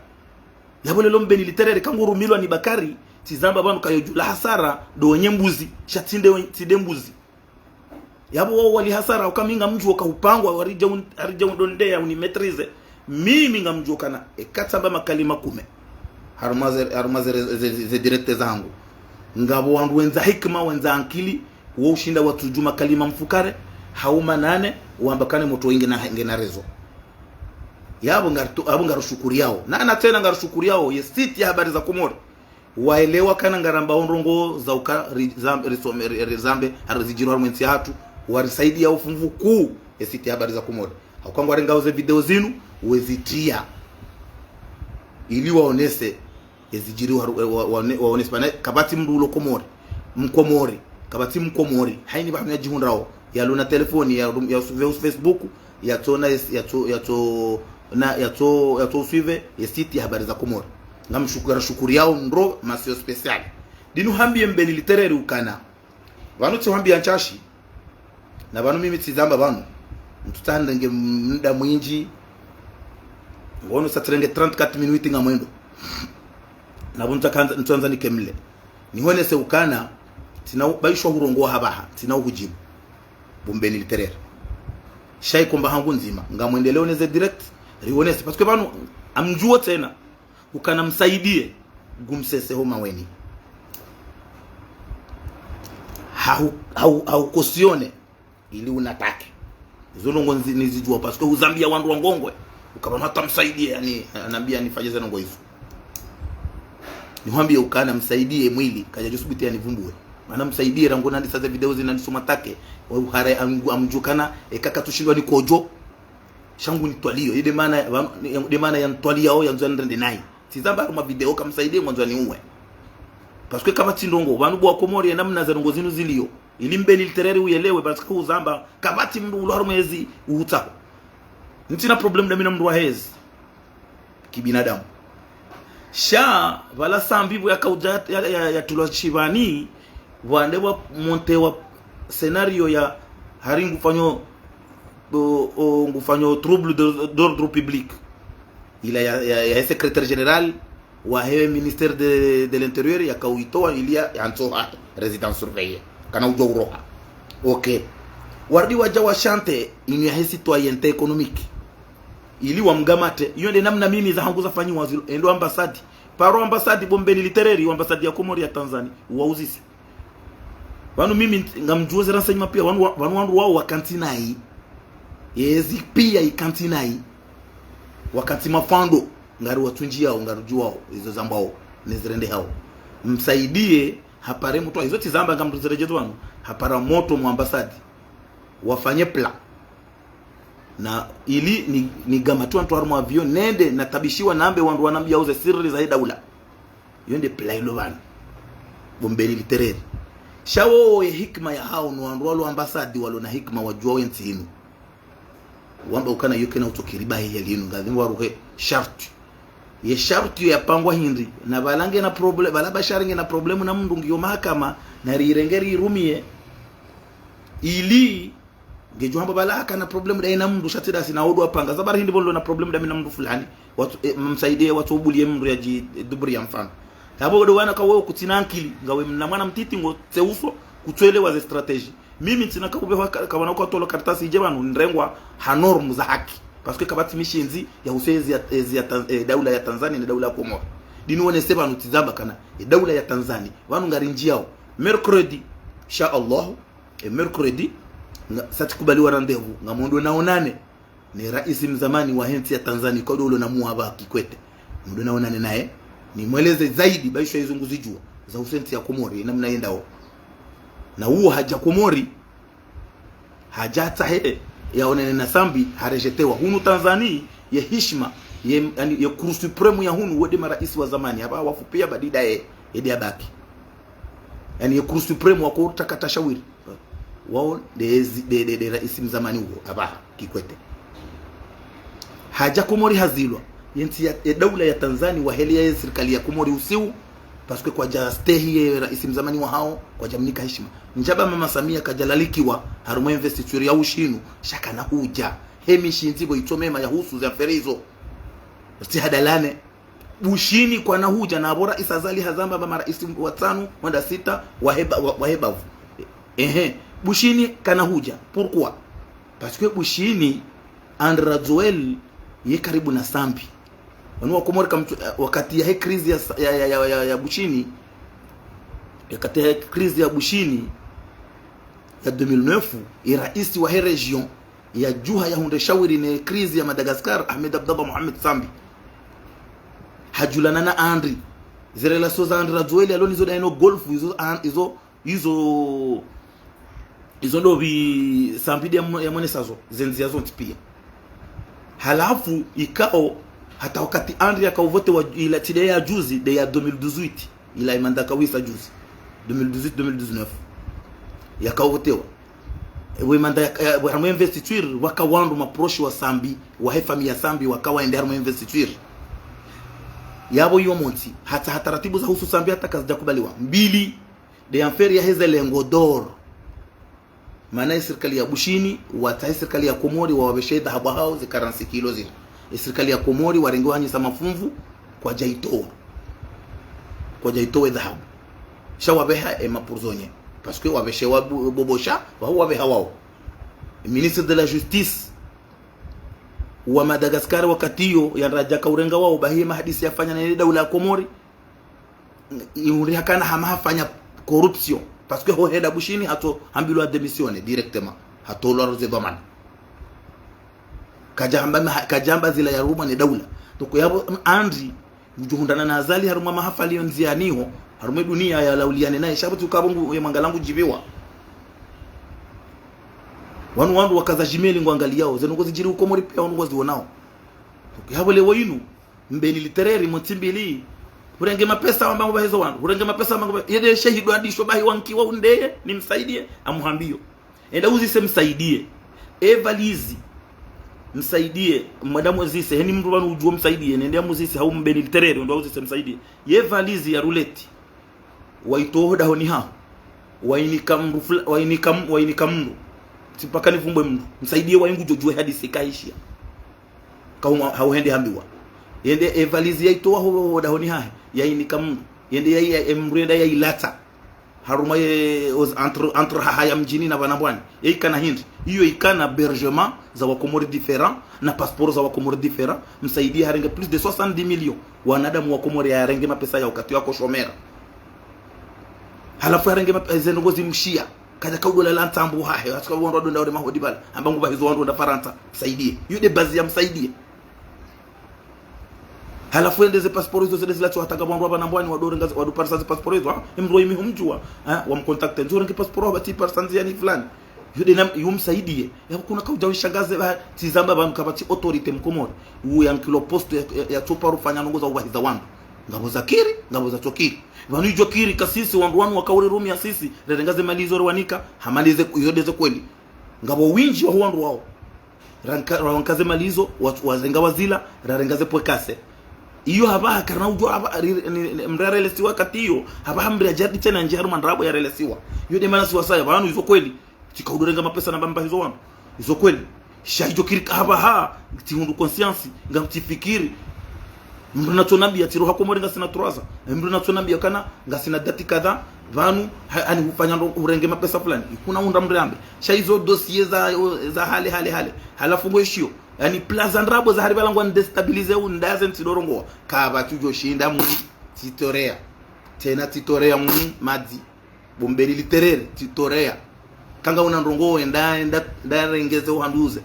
Yapvo lelo Mbeni littéraire kangurumilwa ni Bakari, tsizamba pvanu kayodjula hasara, ndo wenye mbuzi, sha tsi nde we-, tsi nde mbuzi. Yapvo wao wali hasara, uka mi ngamdjuwo ka upangwa, waridja un-, aridja undondeya, uni maîtriser. Mimi ngamdjuwo kana, eka tsamba makalima kume. Harumwa ze, harumwa ze, ze, ze, ze direct zahangu. Ngapvo wandru wendza hikima, wendza ankili, wo ushinda watsudju makalima mfukare, hau manane, wamba kane motro inge na, inge na réseau. Yapvo ngaritu-, yapvo ngarishukuriyao. Na, na tsena ngarishukuriyao, ye site ya Habari za Komori. Waelewa kana ngaramba ondrongo za uka ri-, zam-, risome, ri-, rizambe, harizidjiro harumwa entsi yahatru. Warisaidia ufunvu kuu, ye site ya Habari za Komori. Hauka ngwarengao ze video zinu, wezitriya. Ili waonese. Ezidjiri wa, wa, wa, wa, waonese pvanu, kapvatsi mndru ulo Komori. Mkomori. Kapvatsi Mkomori. Haini pvanu yadjihundrao. Yalo na telefoni, ya, ya, ya Facebook, yatsona, yatso, yatso, na, yatso, yatso suivre, ye site ya Habari za Komori. Ngamshukuru, shukuriyao ndro, mention spéciale. Ndinu hambiye Mbeni littéraire ukana. Pvanu tsi hwambiya ntsashi. Na pvanu mimi tsizamba pvanu. Ntsutsaha ndenge muda mwindji. Ngono sa tsirenge trente-quatre minutes ngamwendo. Na pvo ntsaka-, ntsandza nikemle. Nihonese ukana, tsina u-, baishwa hurongowa hapvaha, tsina uhudjibu. Bo Mbeni littéraire. Sha ikomba hangu ndzima. Ngamwendeleo neze direct, rihonese. Parce que pvanu, ngamdjuwo tsena. Ukana msaidie. Gumsese ho Maweni. Hahu, hahu, hahu cautionner ili unatake. Izo ndrongoo nzi-, nizidjuwa, parce que huzambia wandru wa Ngongwe ukaya pvanu hata Msaidie, yaani, hanambia nifanye ze ndrongoo izo. Nihwambie ukana Msaidie mwili, kadjadjo subuti yanivumbuwe. Mana Msaidie rangu nandisa ze video zinu nandisa mwatake, wa uhara am-, amdjukana, eka katsushindwa ni kodjo. Sha ngu nitwalio, inde mana, wa-, inde mana yanitwaliao, yandzo yanirende nayi. Tsizamba harumwa video ukaya Msaidie ngwandzo yaniuwe. Parce que kapvatsi ndrongoo, pvanu bo wa Komori ye namna ze ndrongoo zinu zilio. Ili Mbeni Litereri uyelewe, parce que huzamba, kapvatsi mndru ulo harumwa ezi uhutsaho. Ntsina problème ndami na mndru wa hezi. Kibinadamu. Sha, pvala Sambi pvo yakaudja ya, ya, ya, yatulwa shipvani, pvwande pvwa monter wa scénario ya hari ngufanyo, o, o, ngufanyo trouble de, d'ordre public. Ila ya, ya, ya secrétaire général wahe ministère de, de l'Intérieur yakauitowa ili ya, yantsoha résidence surveillée. Kana udjo uroha. Ok. Warudi wadja wa chanter inu yahe citoyenneté économique. Ili wamgamate. Iyo nde namna mimi zahangu zafanyiwa zilo. Endo ambassade. Paro ambassade bo Mbeni Litereri, ambassade ya Komori ya Tanzanie. Wauzise. Pvanu mimi nt-, ngamdjuwo ze renseignements pia, pvanu wa-, pvanu wandru wao wakantsi nayi. Yezi pia ikantsi nayi. Wakantsi mafando, ngari watsundjiyao, ngari djuwao, izo zambwao, ne zirendehao. Msaidie, hapare motro, izo tsizamba ngamdru ziredjezo pvanu, hapara motro mu ambassade. Wafanye plan. Na ili ni, nigamatiwa ntru harumwa avion, nende, natabishiwa nambe wandru wanambiao ze siri zahe daula. Iyo nde plan ilo pvanu. Bo Mbeni Litereri. Sha wo ye hikima yahao no wandru walo ambassade walo na hikima wadjuwao ye ntsi inu. Wamba ukana iyo kayina utsokiri bahi ya linu. Ngadhimbo waruhe sharti. Ye sharti iyo yapangwa hindri. Na pvala ngena problème, pvala Bashar ngena problème na mndru ngiyo mahakama, na rirenge rirumie. Ili ngedjo hamba pvala hakana problème ndayi na mndru sha tsi ndasi na odo apanga. Zabari hindri pvo nilo na problème ndami na mndru fulani. Watsu, eh, Msaidie watsu ubulie mndru yadji, eh, duburi ya mfano. Yapvo odo wana ka wewe kutsina ankili. Ngawe mna mwana mtiti ngotse uso, kutsuelewa ze stratégie. Mimi ntsina ka ubeho ka, ka wana kwa tolo kartasi idje pvanu nirengwa ha normes za haki. Parce que kapvatsi mishindzi ya huse ezi ya, ezi ya Tan-, eh, daula ya Tanzanie ne daula ya Komori. Dinu wonese pvanu tsizamba kana, eh, daula ya Tanzanie. Pvanu ngarindjiyao. Mercredi, insha Allah, e mercredi, nga, sa tsikubaliwa rendez-vous, ngamwendo naonane ne raisi mzamani wahe ntsi ya Tanzanie, kwa dolo na muwa pva Kikwete. Mwendo naonane naye, nimweleze zaidi, baisho izo nguzidjuwa, za huse ntsi ya Komori, namna yendao. Na uwo hadja Komori, hadja tsahe, yaonane na Sambi, harejetewa. Hunu Tanzanie, ye hishima, ye, yaani, ye Cour suprême ya hunu, wo nde maraisi wa zamani, hapva wafu pia badida ye, ye nde yabaki. Yaani ye Cour suprême wako takata shawiri. Wao nde zi-, nde, nde, nde raisi mzamani uwo, apvaha, Kikwete. Hadja Komori hazilwa. Ye ntsi ya, ye daula ya Tanzanie waheleya ye sirikali ya Komori usiu, parce que kwadja stehi ye raisi mzamani wahao, kwadja mnika heshima. Ndjaba Mama Samia kadja lalikiwa, harumwa investiture ya Ushinu, sha kana hudja. He mishindzi pvo itso mema ya husu ze affaire izo. Tsi hadalane. Bushini kwana hudja na pvo raisi Azali hazamba pva maraisi watsanu, wenda sita, waheba, wa-, wahebavu. Ehe, Bushini kana hudja. Pourquoi ? Parce que Bushini, Andry Rajoelina, ye karibu na Sambi. Wanu wa Komori kamtsu-, wakati yahe crise ya sa-, ya, ya, ya, ya, ya Bushini, wakati yahe crise ya Bushini, ya deux mille neuf, ye raisi wahe région, yadjuha yahundre shawiri ne crise ya Madagascar, Ahmed Abdallah Mohamed Sambi. Hadjulana na Andry. Ze relations za Andry Rajoelina, yalo nizo dayi no Golfe, izo, an-, izo, izo, izo ndopvi Sambi nde yamwo-, yamwonesa zo, ze ndziya zontsi pia. Halafu, ikao, hata wakati Andry yakao votewa ila tsi nde ya juzi, nde ya deux mille dix-huit. Ila ye mandat kawisa juzi, deux mille dix-huit, deux mille dix-neuf. Yakao votewa. Ewe mandat ya, ya, harumwa investiture, waka wandru maproche wa Sambi, wahe famille ya Sambi, waka waende harumwa investiture. Yapvo iyo montsi, hata, hata taratibu za husu Sambi hata kazidja kubaliwa. Mbili, nde affaire yahe ze lingots d'or. Mana ye sirikali ya Bushini, watsahe sirikali ya Komori, wawapveshe dhahabu hao, ze quarante kilo zile. Ye sirikali ya Komori, warenge wanyisa mafumvu, kwadja itowa. Kwadja itowa ye dhahabu. Sha wapveha ye maprisonniers. Parce que wapveshewa bu-, bobosha, wao wapveha wao. Ministre de la Justice wa Madagascar wakati iyo, yandradja kaurenga wao, bahi ye mahadisi yafanya ne daula ya Komori. Ihundri hakana hama hafanya corruption. Parce que ho henda Bushini hatso hambilwa démissionner directement. Hatolwa roze dhwamana. Kadja hamba maha-, kadja hamba zila yarumwa ne daula. Donc yapvo, mm, Andry, udjo hundrana na Azali harumwa mahafali yo ndziani ho, harumwa dunia yalauliane naye, sha pvo tsi ukapvo ngu, ye mwangalia ngudjiviwa. Wanu wandru wakaza Gmail ngwangaliyao, ze ndrongoo zidjiri Komori pia wanu ngwazionao. Donc yapvo leo inu, Mbeni Litereri, Mtsi Mbili, hurenge mapesa wamba ngupvahizo wandru, hurenge mapesa wamba ngupva-, yende shahidi wandisho bahi wankiwa undeye, ni Msaidie, amuhambiyo. Enda uzise Msaidie. Evalizi. Msaidie. Mwanadamu uzise. Heni mndru pvanu udjuo Msaidie. Nende amuzise hau Mbeni Litereri. Ndo uzise Msaidie. Ye valizi ya ruleti. Waitoa ho dahoni haho. Wainika mndru fula-, wainika m-, wainika mndru. Tsi mpaka nivumbwe mndru. Msaidie waingu djodjuwe hadisi kaishia. Kauma, hau hende hambiwa. Yende evalizi yaitoa ho, ho dahoni hahe. Yainika mndru. Yende ya, ya, emndru yenda yailata. Harumwa ye, oz-, entre, entre Hahaya Mdjini na Banambwani. Ye ikana hindri. Iyo ikana hébergement za Wakomori différents, na passeport za Wakomori différents. Msaidie harenge plus de soixante-dix millions. Wanadamu Wakomori yarenge mapesa yao wakati wako shomera. Halafu yarenge mape-, ze ndrongoo zimshia. Kadja kaudola la ntsambu hahe. Hasuka wandru wadonda wale mahodi bala. Amba ngupvahizo wandru wenda Farantsa. Msaidie. Iyo nde bazi ya Msaidie. Halafu yende ze passeport izo zende zilatso hatanga wandru wa Banambwani wadorenga ze, wadoparisa ze passeport izo, ha? Emndru wa imi humdjuwa, ha? Wamcontacter. Ndzo renge passeport wa pvatsi parisa ndziani fulani. Yo nde nam-, yo Msaidie. Yapvo kuna kaudja wishangaze ba, tsi zamba pvanu kapvatsi autorité Mkomori. Uyankilwa poste ya, ya, yatsoparo fanya ndrongoo za upvahiza wandru. Ngapvo zakiri, ngapvo zatsokiri. Pvanu idjokiri kasisi wandru wanu wakauri rumi ya sisi, rerenga ze mali izo rewanika, ha mali ze, iyo nde ze kweli. Ngapvo windji wa wandru wao. Ranka, ranka ze mali izo, wa, wazenga wazila, rarenga ze pwekase. Iyo hapvaha karina udjo hapvaha, ri, ni, ni, mndru yarelesiwa kati iyo, hapvaha mndru yadjadi tsena ndje harumwa ndrabo yarelesiwa. Iyo nde mana si wasaya, pvanu izo kweli. Tsi kaudorenga mapesa namba ngupvahizo wandru. Izo kweli. Sha idjokiri ka hapvaha, tsi hundru conscience, ngamtsi fikiri. Mndru natso nambiya tsi roha Komori ngasina trois ans. Mndru natso nambiya kana ngasina date kadha, pvanu, ha, ani hufanya ndo urenge mapesa fulani. Ikuna undra mndru yambe. Sha izo dossier za, za hale, hale, hale. Halafu ngweshiyo. Yani plan za ndrabo za hari pvala ngwa ndéstabiliser u ndaze ntsi dorongoa. Kapvatsi udjo shinda muni. Tsitorea. Tsena tsitorea muni madzi. Bo Mbeni Litereri, tsitorea. Kanga una ndrongoo, enda, enda, enda rengeze uhanduze.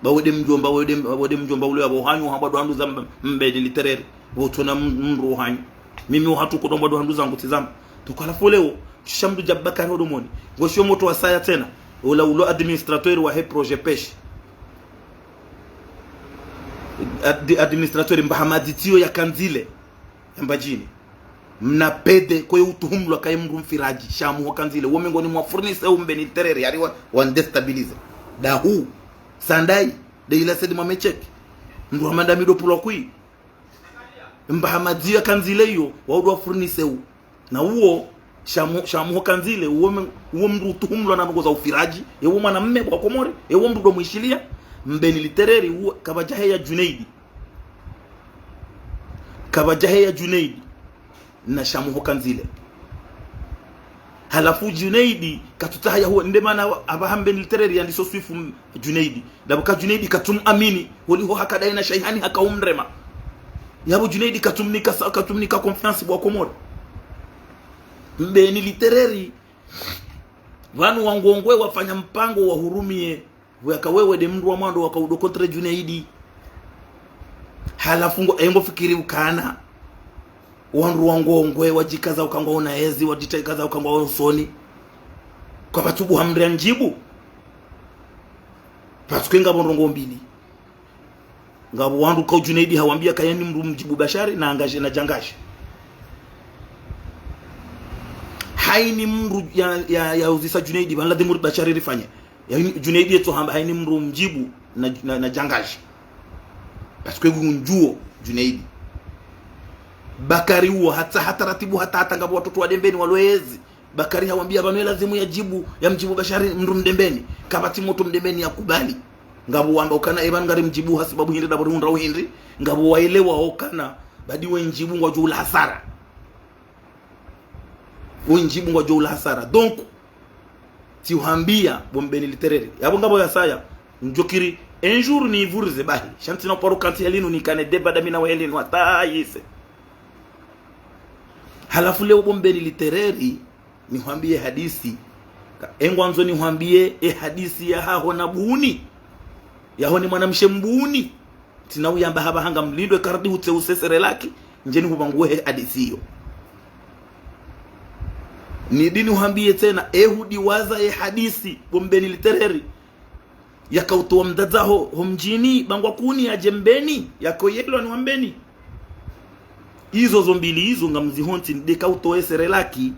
Ba wende mdjomba, wende, wende mdjomba ule wapvo hanyu, hamba ndo handuza Mb-, Mbeni Litereri. Pvo tsona m-, mndru hanyu. Mimi uhatru kodomba ndo handuza ngu tsi zamba. Toko halafu leo, shisha mndru dja Bakari hodomoni. Ngoshiyo motro wasaya tsena. Ola ulo administrateur wahe projet pêche. Ad-, administrateur Mbahamadi tsiyo ya Kandzile. Ya Mbadjini. Mna pede, kweye utuhumlwa kaye mndru mfiraji, sha muho Kandzile. Wo mengoni mwa fournisseur u Mbeni Litereri, hari wa, wa ndéstabiliser. Dahu, Sandai, de ila sedi mwa mechek. Mndru wa mandami do pulwa kwi. Mbahamadi ya Kandzile iyo, wa udwa fournisseur u. Na uwo, sha mu-, sha muho Kandzile, uwo men-, uwo mndru utuhumlwa na ndrongoo za ufiraji, ewo mwana mme wa Komori, ewo mndru do mwishiliya, Mbeni Litereri, uwo kapvadja heya Junaidi. Kapvadja heya Junaidi na sha muho Kandzile. Halafu Junaidi katsutsaha yahuwa, nde mana apvaha Mbeni Litereri yandiso swifu m-, Junaidi. Ndapvo ka Junaidi katsumu amini, holiho hakadayi na Shaihani haka umrema. Yapvo Junaidi katsumnika sa-, katsumnika confiance bo wa Komori. Mbeni Litereri, pvanu wangongwe wafanya mpango wahurumiye. Pvo yaka wewe nde mndru wa mwando waka udo contre Junaidi. Halafu ngo, engo fikiri ukana. Wandru wangongwe, wadjikaza uka ngwaona ezi, wadjikaza uka ngwaona usoni. Kwapvatsu buha mndru yandjibu. Parce que ngapvo ndrongoo mbili. Ngapvo wandru kau Junaidi hawambiya kayeni mndru mdjibu Bashari na angaje na djangaje. Hayini mndru ya, ya, ya uzisa Junaidi, pvanu ladhimu ri Bashari rifanye. Ya, Junaidi yetso hamba hayini mndru mdjibu na, na, na djangaje. Parce que ngundjuo Junaidi. Bakari uwo hata, hata ratibu hata, hata ngapvo watoto wa Dembeni walo ezi. Bakari hawambiya pvanu ye lazimu yadjibu, yamdjibu Bashari mndru Mdembeni. Kapvatsi motro Mdembeni yakubali. Ngapvo wamba ukana epvanu ngari mdjibu hasibabu hindri ndapvo rihundra uhindri. Ngapvo waelewa ukana, badi wendjibu ngwadjo ula hasara. Wendjibu ngwadjo ula hasara. Donc, tsiuhambiya, bo Mbeni Litereri. Yapvo ngapvo yasaya, ndjokiri, un jour nivurize bahi. Sha ntsina uparo kantsi helinu nikane débat dami na we helinu, hata yise. Halafu leo bo Mbeni Litereri, nihwambiye hadisi. Ka, engwandzo nihwambiye e hadisi yahaho na Buni. Yaho ni mwanamshe Mbuni. Tsina uyamba hapvaha ngamlindwe kardi hutse use Serelaki, ndje nihubanguwe he hadisi iyo. Nidi nihwambiye tsena, ehudiwaza ye hadisi, bo Mbeni Litereri. Yakautowa mdzadze ho, ho mdjini, Bangwa Kuni, yadje Mbeni, yakoyelwa ni wa Mbeni. Izo zo mbili izo ngamzihontsi, nde kautowe Serelaki.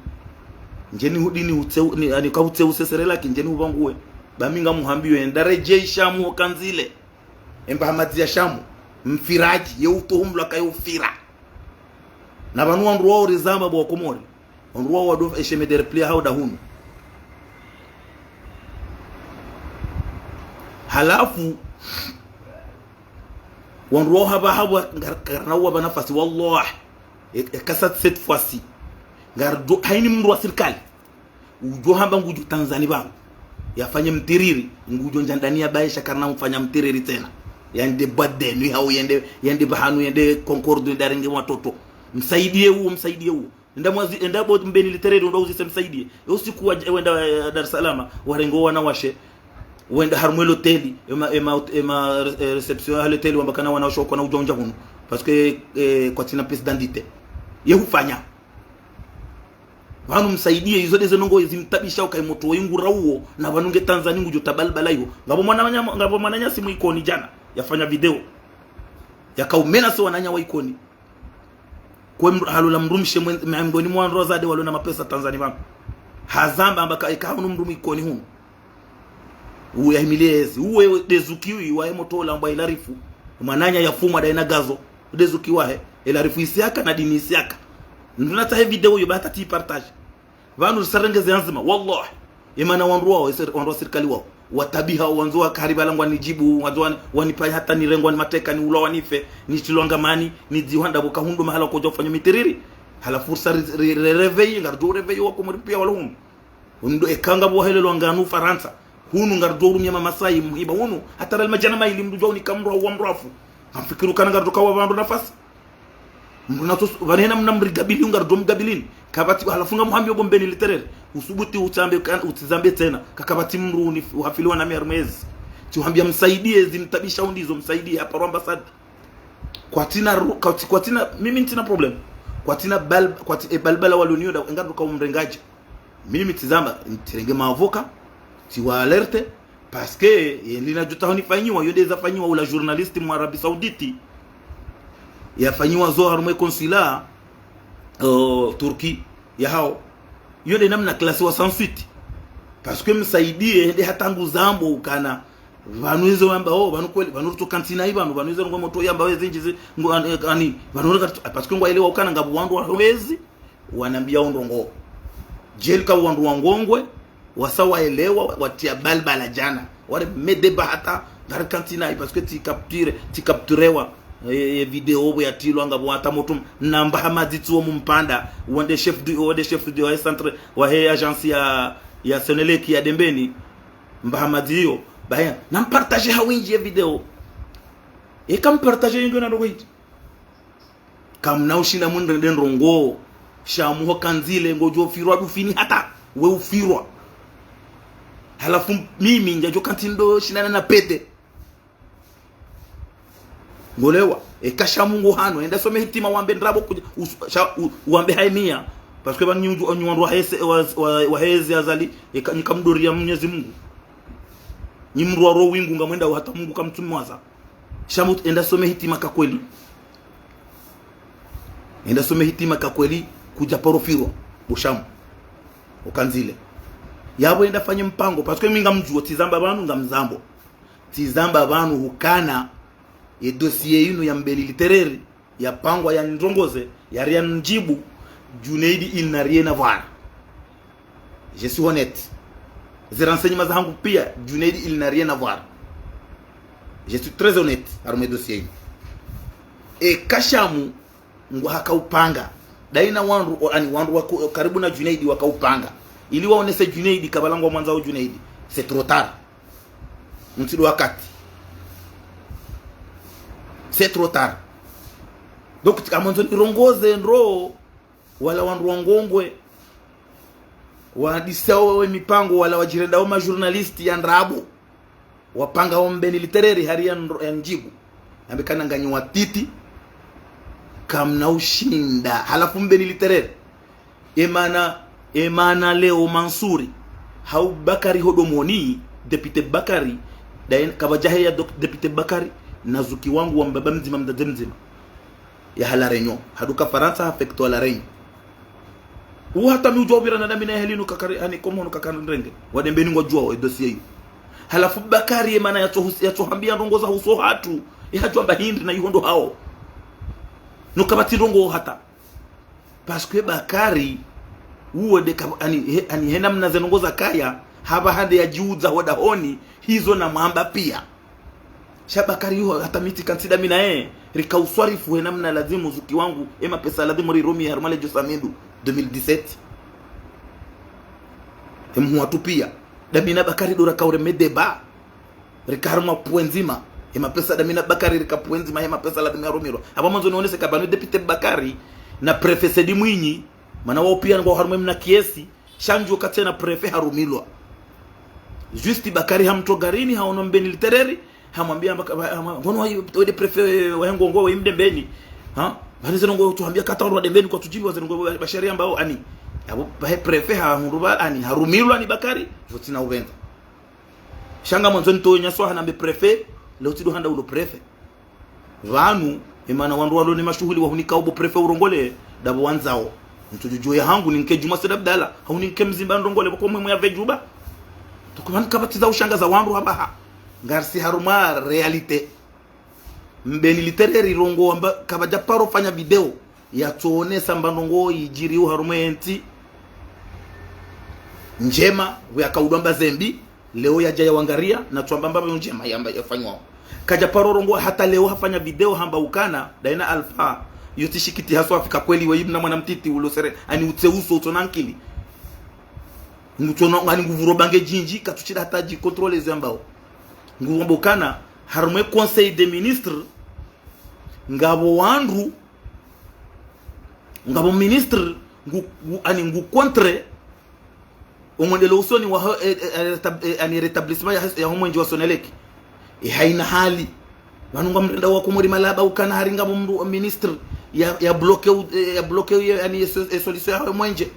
Ndje nihudi nihutse, ni, ani kautse use Serelaki, ndje nihubanguwe. Ba mi ngamhwambiyo, enda redjeyi Shamu ho Kanzile. Emba hamadzi ya Shamu. Mfiradji, ye utohumlwa kayo ufira. Na pvanu wandru wao rizamba bo Komori. Wandru wao wado esheme de repli hau da hunu. Halafu, wandru wao hapvaha ngar-, ngarina uwapva nafasi, wallah. E, e kasa cette fois-ci. Ngardo, haini mndru wa sirikali. Udjo hamba ngudjo Tanzani pvanu. Yafanye mtiriri, ngudjo ndjandani ya baisha karina ufanya mtiriri tsena. Yende boîte de nuit hau yende, yende pvahanu, yende Concorde, yende arenge watoto. Msaidiye uwo, msaidiye uwo. Enda mwazi, enda bo Mbeni Litereri, enda uzise msaidiye. Yo siku wa, wenda, eh, Dar es Salaam, warenge wanawashe. Wenda harumwa loteli, ema, ema, ema, eh, réception ya loteli, wamba kana wanawashe wakana udja undja hunu. Parce que, eh, kwatsina pièce d'identité. Ye hufanya. Pvanu msaidiye, izo de ze ndrongoo zimtabisha ukayi moto wa ingura uwo, na pvanu nge Tanzani ngudjo tabalbala iho. Ngapvo mwananya-, ngapvo mwananyasi mwa Ikoni djana, yafanya video. Yakaumena se wananya wa Ikoni. Kwe mdru-, halola mdrumshe mwen-, miongoni mwa wandru wazade walo na mapesa Tanzani pvanu. Hazamba amba ka, eka hunu mdru mwa Ikoni hunu. Uwe yahimiliye ezi. Uwe de zuki uyi wahe moto ulambwa Ilarifu. Mwananya yafumwa da ina gazo. De zuki wahe. Ilarifu isiaka na dini isiaka. Nduna tahe video yo ba hata ti partage. Pvanu risarengeze anzima. Wallah. Emana wandru wao, ese-, wandru wa sirikali wao. Watabiha, wandzo wakari pvala ngwanijibu, wandzo wani-, wanipaya hata nirengwa ni mateka, niulwa wanife, nitilwa ngamani, nidzihwa ndapvo kahundru mahala kodja ufanya mitiriri. Halafu risa ri-, ri-, ri-, réveil, ngaridjo réveil wa Komori piya walo hunu. Undo ekanga bo wahelelwa nganu Farantsa. Hunu ngaridjo urumia mamasai, muhiba hunu, hata rali madjana mayili mdru djwa unika mdru wa mdru afu. Ngamfikiri ukana ngaridjo kawa pvandru nafasi. Mdru natso, pvanu hena mna mrigabili, ngaridjo mgabilini. Kapvatsi, halafu ngamhwambiyo bo Mbeni Litereri. Usubuti utsambe, kan-, utsizambe tsena. Ka kapvatsi mdru uni-, uhafiliwa na mi harumwa ezi. Tsi uhambia msaidiye, zimtabisha undizo, msaidiye, aparwa ambassade. Kwatsina ru-, kwatsi-, kwatsina, mimi ntsina problème. Kwatsina bal-, kwatsi-, e balbala waloniyo da, ngaridjo kaumrengadje. Mimi tsizamba, tsirenge maavoka, tsiwa alerte, parce que, ye ndina djutaho nifanyiwa, yo de zafanyiwa ula journaliste mwa Arabie Saoudite. Yafanyiwa zo harumwa e consulat, euh, Turquie, yahao. Yo de namna classé wa sans suite. Parce que msaidiye, de hata nguzambo ukana. Pvanu izo wamba, oh, pvanu kweli, pvanu rutso kantina i pvanu, pvanu izo ngwe moto yamba wezi njizi, ngo, an-, ani, pvanu reka, parce que ngwaelewa ukana ngapvo wandru wahezi, wanambia ondrongoo. Djeli ka wandru wa Ngongwe, wasa waelewa, watia balbala djana. Wale mede bahata, ngari kantina i, parce que ti capture, ti capturewa. E, e video bo yatilwa ngapvo hata moto, namba hamadzi tsuwo mumpanda, wande chef du, wande chef du, wahe centre, wahe agence ya, ya Sonelec ya Dembeni. Mba hamadzi iyo, baya, nampartage ha windji ye video. Eka mpartage yingi na ndrongoo hiti. Kamna ushinda mundrende ndrongoo, Shamu ho Kanzile, ngodjo firwa dufini hata, we ufirwa. Halafu mimi, ndjadjo kantindo shindana na pete. Ngolewa, eka Shamu ngo hano, enda some hitima wambe ndrabo kudja, us-, sha-, u-, wambe haimiya. Parce que pvanu nyi udju, nyi wandru wahese, wa, wa, wahezi Azali, eka nyi kamdoriya Mwenyezi Mungu. Nyi mdru wa roho wingu ngamwenda hata Mungu kamtsumwaza. Shamu enda some hitima ka kweli. Enda some hitima ka kweli kudja paro firwa, bo Shamu. Ho Kanzile. Yapvo enda fanye mpango, parce que mi ngamdjuo, tsizamba pvanu ngamzambo. Tsizamba pvanu hukana, ye dossier yinu ya Mbeni Litereri, yapangwa ya ndrongoze, yari ya ndjibu, Junaidi, il n'a rien à voir. Je suis honnête. Ze renseignements zahangu pia, Junaidi, il n'a rien à voir. Je suis très honnête, harumwa ye dossier yinu. Eka Shamu, ngwa hakaupanga. Daina wandru, o, ani wandru wa ku-, karibu na Junaidi wakaupanga. Ili waonese Junaidi, kabla ngwamwandzao Junaidi. C'est trop tard. Mtsido wakati. C'est trop tard. Donc, tsika mwandzo nirongoze ndro. Wala wandru wa Ngongwe, wadisao we mipango, wala wadjirendao ma journaliste ya ndrabo. Wapanga wo Mbeni Litereri hari ya ndro-, ya ndjibu. Nambe kana nganyi watiti, kamna ushinda. Halafu Mbeni Litereri. Emana, emana leo Mansuri. Hau Bakari hodomoni, député Bakari. Daye kapvadjahe ya dok-, député Bakari, na zuki wangu wa mbaba mdzima mdzadze mdzima. Ya ha La Réunion. Haduka Farantsa hafekto La Réunion. Uwo hata mi udjuwa upvira na dami na ya heli no kakari, ani komo no kakari ndrenge. Wa Dembeni ngwadjuwao e dossier iyo. Halafu Bakari emana yatso hus-, yatso hambia ndrongo za huso hatru. Yahadjuwa mba hindri na iho ndo hao. No kapvatsi ndrongo hata. Parce que Bakari, uwo de kap-, ani, he, ani hena mna ze ndrongo zakaya, hapvaha nde yadjiudza ho dahoni, hizo namwamba pia. Sha Bakari yuho hata mi tsi kantsi dami naye, rika uswarifu he namna lazimu zuki wangu, e mapesa lazimu rirumie harumwa le Djosamidu, deux mille dix-sept. He mhuu watru pia. Dami na Bakari ndo raka ureme débat. Rika harumwa pvwe ndzima. E mapesa dami na Bakari rika pvwe ndzima, he mapesa lazimu yarumilwa. Apvo mwandzo nionese ka pvanu député Bakari, na préfet Said Mwinyi, mana wao pia ngwao harumwa mna kiesi, sha ndjo katsina préfet harumilwa. Juste Bakari hamtro garini, haono Mbeni Litereri, hamwambia amba ka-, hama-, ngono wa i-, wede préfet wa Ngongwe wa i Mdembeni. Ha? Pvani ze ndrongo tuhambia kata wa Dembeni kwatsudjibu wa ze ndrongo ba-, ba sharia mbao ani. Apvo pvahe préfet ha hundru pva ani, harumilwa ni Bakari, pvo tsina upvendza. Sha ngamwandzo nitowe nyaswaha nambe préfet, leo tsi ndo handa ulo préfet. Pvanu, emana wandru walo ne mashuhuli wahunika ubo préfet urongole, dapvo wandzao. Ntsudjudjuwa ya hangu ninke Djumwa Said Abdallah, hau ninke Mzimba ndrongole, pvoko mwemwe ya pve Djuba. Toko pvanu kapvatsi za ushangaza wandru hapvaha. Ngarisi harumwa réalité. Mbeni Litereri rongowa mba kapvadja paro fanya video yatsoonesa mba ndrongo idjiriwo harumwa entsi ndjema, pvo yakaudwa mba zembi, leo yadja yawangaria, na tswamba mba pvo ndjema yamba yafanywao. Kadja paro rongowa hata leo hafanya video hamba ukana, daye na Alpha, yo tsi shikiti haswa afika kweli we ibna mwana mtiti ulo sere, ani utse uso utso na nkili. Ngutsona, ani nguvuro bange djindji, katsutshinda hata dji contrôler zo yambao. Nguvuro ukana, harumwa e Conseil des ministres, ngapvo wandru, ngapvo ministre, ngu, ngu, ani ngu contre, omwendelo usoni wa, e, e, e, rétab-, e, ani rétablissement ya, ya ho mwenje wa Sonelec. E haina hali. Pvanu ngamrenda wa Komori malaba ukana hari ngapvo mndru wa ministre ya, ya bloqué u-, e, ya bloqué u-, e, ani e so-, e solution ya ho mwenje.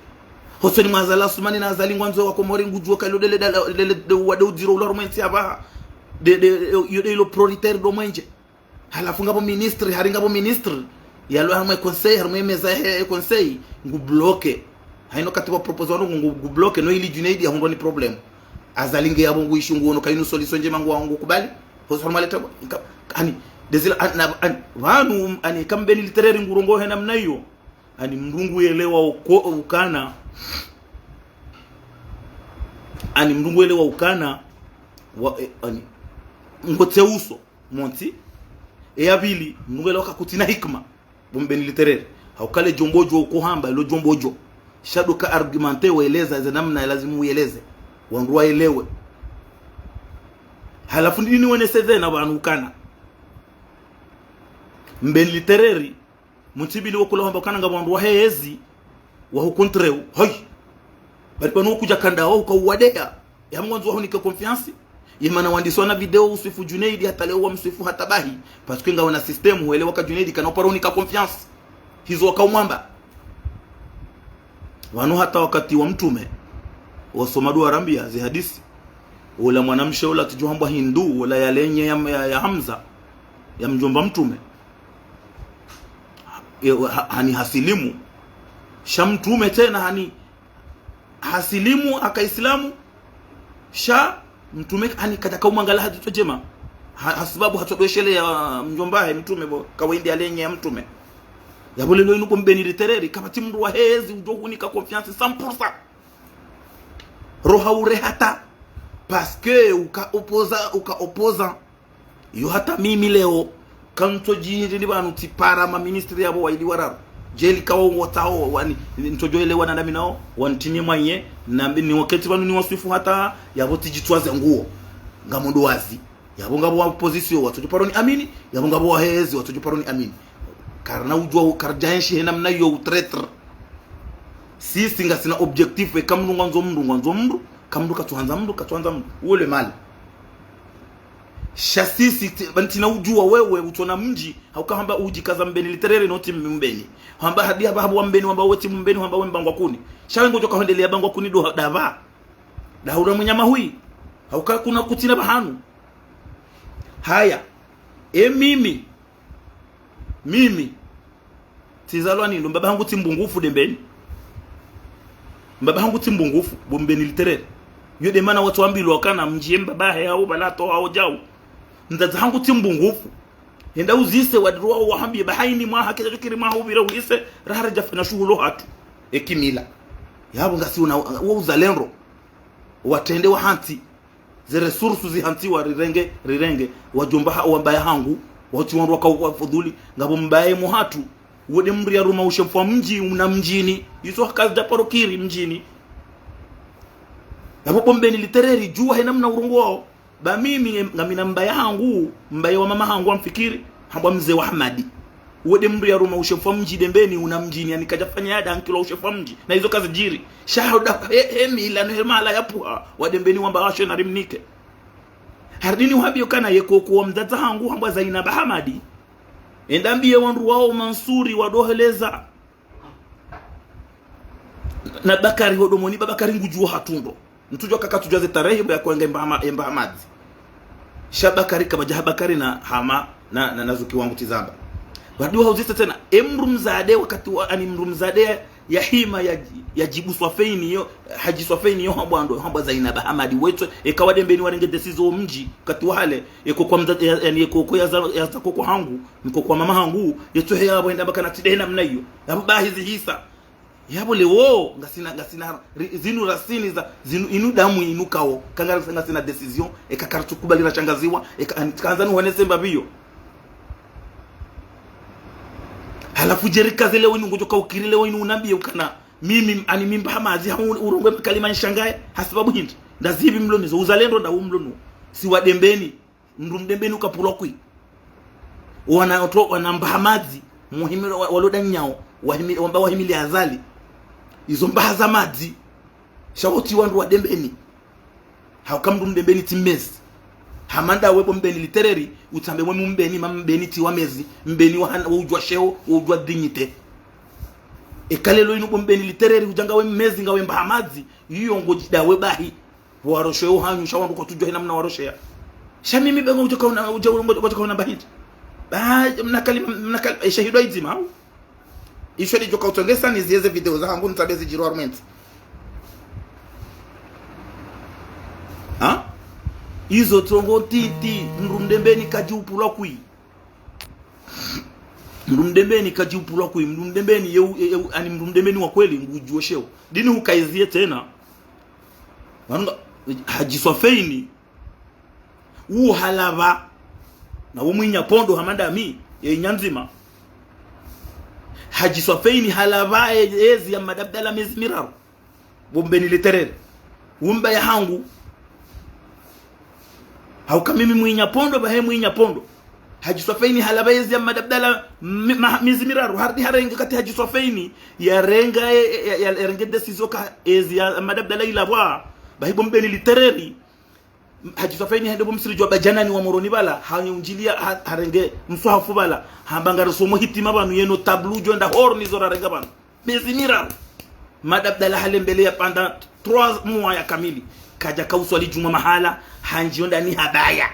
Hosoni mwa Azali Assoumani na Azali ngwandzo wa Komori ngudjuwa ka ilo dele dala, dele de, wa de udziro ulo harumwa entsi hapvaha. De, de, yo de ilo prioritaire do mwenje. Halafu ngapvo ministre, hari ngapvo ministre, yalo harumwa e conseil, harumwa e meza ya e conseil, ngu bloqué. Haina wakati wa propose wanu ngu, ngu bloqué, no ili Junaid yahundrwa ni problème. Azali nge yapvo ngu ishungu ono kayinu solution ndjema ngu, ngu kubali. Hoso harumwa leta, nka-, ani, dezila, an-, na, an-, pvanu, ani, ka Mbeni Litereri ngurongowa he namna iyo. Ani mndru ngu yelewa uko-, ukana. Ani mndru ngu yelewa ukana. Wa, e, ani, ngotse uso. Montsi, e ya pvili, mndru ngu yelewa ka kutsina hikima, bo Mbeni Litereri. Hauka le djombo djo uko hamba, ilo djombo djo. Sha ndo ka argumenté weleza, ze namna lazimu uyeleze. Wandru waelewe. Halafu nini wenese zena pvanu ukana. Mbeni Litereri, mtsi pvili wakula hamba ukana ngapvo wandru wahe ezi, wahu contre u. Hoi! Bari pvanu kudja kanda wahu kauwadeya. Ya mwandzo wahunika confiance. Yemana wandisa wana video uswifu Junaid hata leo wamswifu hata bahi. Parce que ngawona système huelewa ka Junaid kana uparo hunika confiance. Hizo wakaumwamba. Pvanu hata wakati wa mtrume. Wasoma dua rambia zi hadisi. Ula mwanamshe ula tsidjuwa hambwa Hindu, ula yalenye ya, ya, ya Hamza. Ya mdjomba mtrume. Ye, ha, hani hasilimu. Sha mtrume tsena hani hasilimu, haka Islamu. Sha mtrume, hani kadjaka umwangala ha dzitso djema. Ha, hasibabu hatso dweshele ya mdjomba he mtrume bo, kawaindi alenye ya mtrume. Yapvo lelo inu bo Mbeni Litereri, kapvatsi mndru wahe ezi udjo hunika confiance cent pour cent. Roha ure hata. Parce que uka opposant, uka opposant. Yo hata mimi leo, kantso djiri ni pvanu tsipara ma ministre yapvo waili wararu. Djeli kawo wotsaho, wani, ntsodjo elewana na mi nawo, wanitini mwanye, na mi ni waketsi pvanu ni waswifu hata, yapvo tsidjitswaze nguo. Ngamondo wazi. Yapvo ngapvo wa opposition, watsodjo paro ni amini, yapvo ngapvo wahe ezi, watsodjo paro ni amini. Karina udjuwa, karidja enshi he namna iyo u traître. Sisi ngasina objectif, eka mndru ngwandzo mndru, ngwandzo mndru, eka mndru katsuhandza mndru, katsuhandza mndru. Uwo le mali. Sha sisi, tsi, ba ntsina udjuwa wewe, utsona mdji, hauka hamba udjikaza Mbeni Litereri no tsi Mbeni. Hamba hadi hamba hamba wa Mbeni, hamba we tsi Mbeni, hamba we Mbangwa Kuni. Sha we ngodjo kahondele ya Mbangwa Kuni ndo dapva. Dahura mwinya mahwi. Hauka kuna kutsina pvahanu. Haya. E mimi. Mimi. Tsizalwa ni ndo mbaba hangu tsi Mbungufu Dembeni. Mbaba hangu tsi Mbungufu, bo Mbeni Litereri. Yo nde mana watsu wambilwa kana mdji ye mbaba he hau pvala to hau djau. Mdzadze hangu tsi Mbungufu. Henda uzise wadru wao wahambiye ba hayini mwaha kila djukiri mwaha upvira uhise, raha radjafanya shuhuli hatru. E kimila. Yapvo ngasi una, wa uzalendo. Watrende wahantsi. Ze ressources zihantsiwa rirenge, rirenge, wadjomba ha, wambaya hangu, watsi wandru waka wafudhuli, ngapvo mbaye muhatru, wo nde mndru yaruma ushefu wa mdji, una mdjini, izo hakazi dja paro kiri mdjini. Yapvo bo Mbeni Litereri, djuwa he namna urongoao, ba mimi, ngamina mbaye hangu, mbaye wa mama hangu wa mfikiri, hambwa Mze wa Hamadi. Wo nde mndru yaruma ushefu wa mdji Dembeni, una mdjini, yaani kadjafanya yada hankilwa ushefu wa mdji. Na izo kazidjiri. Sha hoda, he, he mila, no he mahala ya pvuha. Wa Dembeni wamba washe na rimnike. Hardini wahambiyo kana ye koko wa mdzadze hangu hambwa Zainaba Hamadi. Enda mbiye wandru wao Mansuri wadoheleza. Na Bakari hodomoni, ba Bakari ngudjuwa hatru ndo. Ntsudjuwa kaka tsudjuwa ze tarehi bo ya kwanga emba hama, emba hamadzi. Sha Bakari kabadja ha Bakari na hama na, na, na zuki wangu tizamba. Wadi wa uzise tsena, e mndru mdzadze wakati wa, yaani mndru mdzadze ya, ya hima ya, ya djibu Swafeini yo, Hadji Swafeini yo hambwa ndo, hambwa Zainaba Hamadi wetswe, eka wa Dembeni warenge décision mdji, wakati wa hale, eko kwa mdza, ya, yaani eko kwa ya za, ya za koko hangu, niko kwa mama hangu, yetsohe yapvo henda mbaka na tsi nde namna iyo. Yapvo bahi zihisa. Yapvo leo, ngasina, ngasina, ri, zinu rasini za, zinu inu damu inu kao, kanga ngasina décision, eka karitsukubali rashangaziwa, eka, an, kanza nuhonese mbapvi yo. Halafu djerikaze leo inu ngodjo kaukiri leo inu unambiye ukana, mimi, yaani mi mba hamadzi ha u, urongowe makalima nishangaye, hasibabu hindri, ndazipvi mlo nizo, uzalendo nda umlo nu, si wa Dembeni. Mndru Mdembeni ukapvulwa kwi. Wana oto, wana mba hamadzi, muhimilo wa, walo nda nyao, wahimi, wamba wahimili Azali. Izo mbaha za madzi. Sha wo tsi wandru wa Dembeni. Hauka mndru Mdembeni tsi mmezi. Hama nda we bo Mbeni Litereri, utsambe we Mbeni, ma Mbeni tsi wamezi, Mbeni wa hana, wa udjuwa sheo, wa udjuwa dignité. Eka leo inu bo Mbeni Litereri, udja ngawe mmezi, ngawe mba hamadzi, iyo ngodji nda we bahi. Waroshe yo hanyu, sha wandru kwatsudjuwa hina mna waroshe ya. Sha mimi be ngodjo kauna, udja, ngodjo kauna bahiti. Ba, mna kalima, mna kalima, e shahidi wa idzima, hau? Isho lidjo kautsongesa niziye ze video za hangu nitsabe zidjiri harumwa entsi. Ha? Izo trongo titi, mndru Mdembeni kadji upvulwa kwi. Mndru Mdembeni kadji upvulwa kwi, mndru Mdembeni ye u, ye, ye u, yaani mndru Mdembeni wa kweli, ngudjuwo sheo. Dini hukaiziye tsena. Wanu nga, Hadji Swafeini, uwo halapva, na wo mwinya pondo hama nda mi, ye nyandzima. Hadji Swafeini halapva, e, ezi ya Mmadi Abdallah mezi miraru. Bo Mbeni Litereri. Wo mba ya hangu. Hauka mimi mwinya pondo, bahe mwinya pondo. Hadji Swafeini halapva ezi ya Mmadi Abdallah mi, ma, mezi miraru. Harudi harenge wakati Hadji Swafeini yarenga, e, e, ya, ya, yarenge décision ka ezi ya Mmadi Abdallah ilapvwa. Bahi bo Mbeni Litereri. Hadji Swafeini hende bo msiridji wa Badjanani wa Moroni pvala, haundjiliya ha, harenge mswahafu pvala, hamba ngarisomo hitima pvanu ye notable udjo nda hori nizo rarenga pvanu. Mezi miraru. Mmadi Abdallah halembeleya pendant trois mois ya kamili. Kadja kauswali djumwa mahala, handjiyo ndani habaya.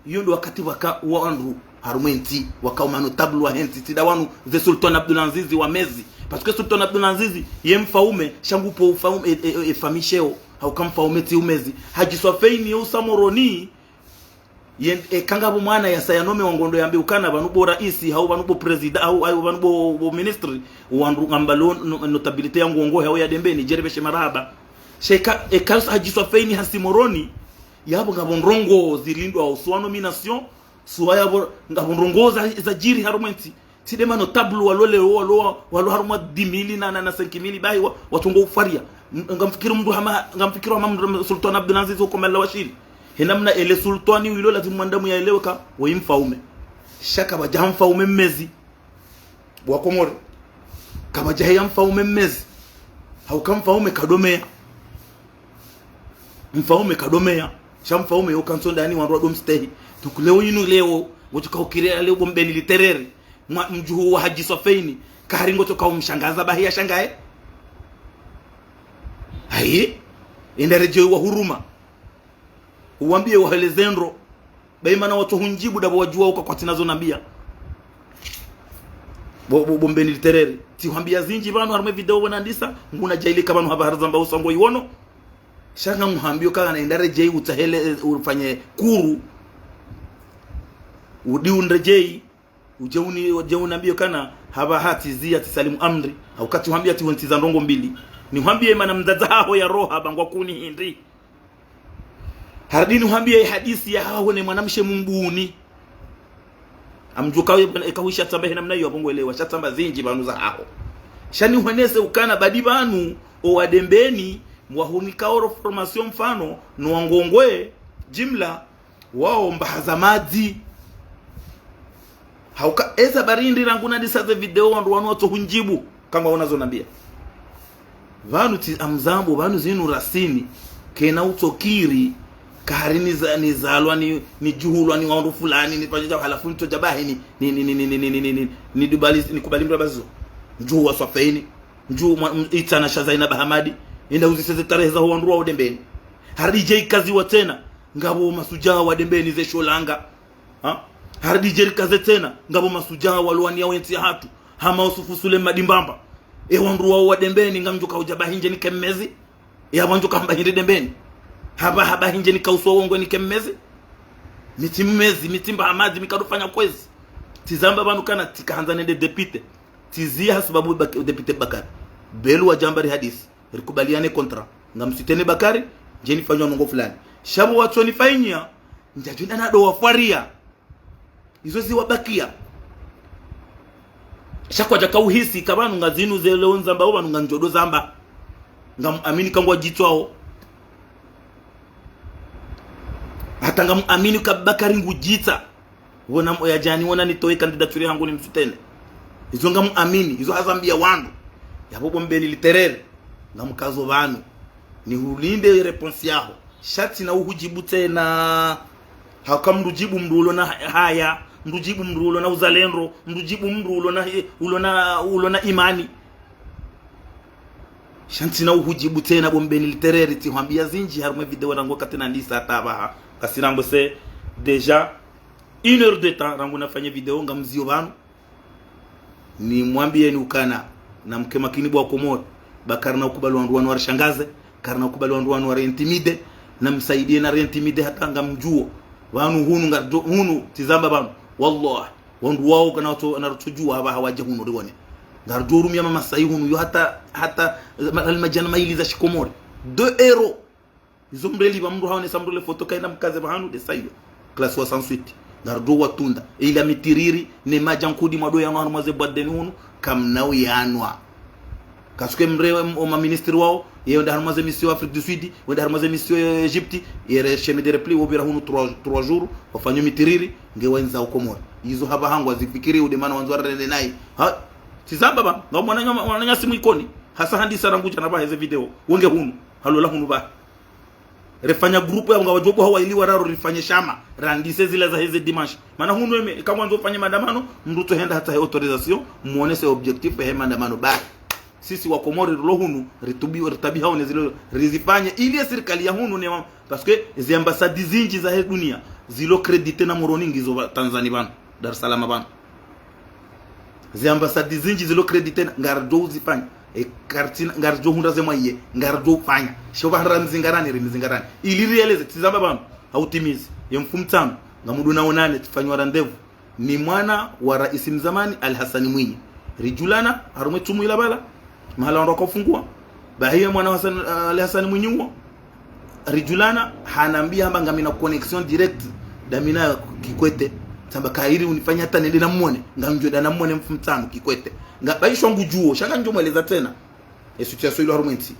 Iyo ndo wakati waka wandru harumwa entsi, waka uma notable wahe ntsi, tsi nda wanu ze Sultan Abdulaziz wa mezi. Parce que Sultan Abdulaziz, ye mfaume, sha ngu pvo ufaume, e, e, e, e famille sheo, hauka mfaume tsi umezi. Hadji Swafeini ye usa Moroni, ye, e, eka ngapvo mwana yasa ya nome wa ngondo yambe ukana, pvanu bo raisi, hau pvanu bo président, hau, hau pvanu bo, bo ministre, wandru ngamba lo, no, notabilité ya ngongo, hau ya Dembeni, djeripveshe marahaba. Sha eka, eka Hadji Swafeini hasi Moroni, yapvo ngapvo ndrongoo zilindwa, usuwa nomination, suwa yapvo, ngapvo ndrongoo za, zadjiri harumwa entsi. Tsi nde ma notable walo leo, walo, walo harumwa dix mille na, na, na cinq mille, bahi wa, watsongo ufariya. M, ngamfikiri mndru hama, ngamfikiri hama mndru Sultan Abdulaziz uko mala washiri. He namna ele sultani wilo lazimu mwanadamu yaelewe ka, woyi mfaume. Sha kapvadja mfaume mmezi. Bo wa Komori. Kapvadja heya mfaume mmezi. Hauka mfaume kadomeya. Mfaume kadomeya. Sha mfaume yo kantsondani wandru wado mstehi. Donc leo inu leo, wotsuka ukirela leo bo Mbeni Literere. Mwa-, mdjuhu wa Hadji Swafeini. Kahari ngotsoka umshangaza bahi ya shangaye. Hayi. Enda redjeyi wa huruma. Uwambiye waheleze ndro. Bayi mana watso hundjibu dabo wadjuwa uka kwatsina zo nambiya. Bo, bo, bo Mbeni Literere. Tsihwambiya zindji pvanu harumwa video pvo nandisa, nguna djayili ka pvanu hapva hari zamba usa ngo iwono. Sha ngamhambiyo ka ngana enda redjeyi utsahele, eh, ufanye kuru. Udi unredjeyi. Udje uni-, udje unambiyo kana hapvaha tsiziya tsisalimu amri. Hauka tsihwambiya tsiwontsiza ndrongo mbili. Nihwambiye mana mdzadze haho ya roha bangwa kuni hindri. Harudi nihwambiye hadisi ya haho ne mwanamshe mumbuni. Amdjuka uye, eka wisha tsamba hena mna iyo apvo ngwelewa, sha tsamba zindji pvanu za haho. Sha nihwenese ukana badi pvanu, owa Dembeni, mwahunika oro formation mfano, no wangongwe, jimla, wao mbaha za madzi. Hauka eza bari ndri rangu nandisa ze video wandru wanu watso hundjibu. Kangwa wona zo nambiya. Pvanu tsi amzambo, pvanu zinu rasini. Kena utsokiri. Kahari niza-, nizalwa, ni, nidjuhulwa, ni wandru fulani, ni pvadjadja, halafu nitsodja bahi, ni, ni, ni dubali, nikubali mdru abazo. Mdjuhu wa Swafeini. Mdjuhu mwa, m-, itsana sha Zainab Hamadi. Enda uziseze tarehi za ho wandru wa Dembeni. Harudi dje ikaziwa tsena. Ngapvo masudjaa wa Dembeni ze sholanga. Ha? Harudi dje rikaze tsena, ngapvo masudjaa walowaniya yentsi yahatru, hama Yusufu Sule Mmadi Mbamba. E wandru wao wa Dembeni, ngamdjoka udja bahi ndje nike mmezi. E apvo ndjoka hamba hindri Dembeni. Hapvaha bahi ndje nika uswa wongwe nike mmezi. Mi tsi mmezi, mi tsi mbaha madzi, mi kadofanya kwezi. Tsizamba pvanu kana tsikahandza nende député. Tsiziya hasibabu Bak-, député Bakari. Belu wadjamba ri hadisi. Rikubaliane contrat. Ngamsitene Bakari, ndje nifanywa ndrongo fulani. Sha pvo watsonifanyiya, ndjadjo nda nado wafwariya. Izo ziwabakiya. Sha kwadjaka uhisi, ka pvanu nga zinu ze leo nzamba, o pvanu ngamdjo do zamba. Ngamuamini ka ngwadjitswao. Hata ngamuamini ka Bakari ngudjitsa. Wona mo-, yadjani wona nitowe candidature hangu nimsitene. Izo ngamuamini, izo hazambiya wandru. Yapvo bo Mbeni Literere. Ngamkazo pvanu. Nihulinde réponse yaho. Sha tsina uhudjibu tsena. Hauka mdru djibu mdru ulona ha-, haya, mdru djibu mdru ulona uzalendo, mdru djibu mdru ulona he-, ulona, ulona imani. Sha ntsina uhudjibu tsena bo Mbeni Literere, tsihwambiya zindji harumwa video rangu wakati nandisa hata pvaha. Kasina mbo c'est déjà une heure de temps rangu nafanye video ngamziyo pvanu. Nimwambiyeni ukana, namke makini bo wa Komori, ba karina ukubali wandru wanu warishangaze, karina ukubali wandru wanu wariintimide, namsaidiye nariintimide hata ngamdjuo. Pvanu hunu ngardo-, hunu, tsizamba pvanu. Wallah, wandru wao kana watso, narutsodjuwa hapvaha wadje hunu riwone. Ngardo rumiya mamasayi hunu, yo hata, hata, eh, ma-, almadjana mayili za shikomori. Deux euros. Izo mreli pva mndru haonesa mndru le foto kaina mkaze pvahanu de sayo. Classe soixante-huit. Ngardo watunda. Ila mitiriri, ne madja nkudi mwado yanwa harumwa ze boîte de nuit hunu, kamna uyanwa. Kasuke mre o maministri wao, ye wenda harumwa ze mission Afrique du Sud, wenda harumwa ze mission Egypte, ye re chemin de repli, wopvira hunu trois, trois jours, wafanyo mitiriri, nge wendza ukomori. Izo hapvaha ngwazifikiri ude mana wandzo warende nayi. Ha, tsizamba pva, nga mwananya, mwananya simu ikoni, hasa handisa rangu djana pvahe ze video, wonge hunu, halola hunu pva. Refanya groupe ya nga wadjogo hawa ili wararo rifanye shama. Randise zila za heze dimanche. Mana hunu eme, ika mwandzo ufanye maandamano, mndru tso henda hata he autorisation, mwonese objectif he maandamano. Bari. Sisi wa Komori rilo hunu, ritubi, ritabi haone zilo, rizifanye, ili ye sirikali ya hunu ne wa, parce que ze ambassade zindji za he dunia, zilo crédité na Moroni ngizo pva Tanzanie pvanu, Dar es Salaam pvanu. Ze ambassade zindji zilo crédité na, ngaridjo uzifanya. E kartina, ngaridjo hundra ze mwaye, ngaridjo ufanya. Sho pvahara mzingarani, ri mzingarani. Ili rieleze, tsizamba pvanu, hautimizi. Ye mfumotsanu, ngamdo naonane, tsifanywa rendez-vous. Ni mwana wa raisi mzamani, Ali Hassan Mwinyi. Ridjulana, harumwa tsumu ila pvala. Mahala wandru wakaufungua. Bahi ye mwana wa Hassan, Ali Hassan Mwinyi uwo. Ridjulana, hanambia hamba ngamina connexion direct, damina Kikwete. Tsamba kairi unifanya hata nende namwone, ngamdjo enda namwone mfumotsanu Kikwete. Nga, baisho ngudjuo, sha ngamdjo mweleza tsena. E situation ilo harumwa entsi.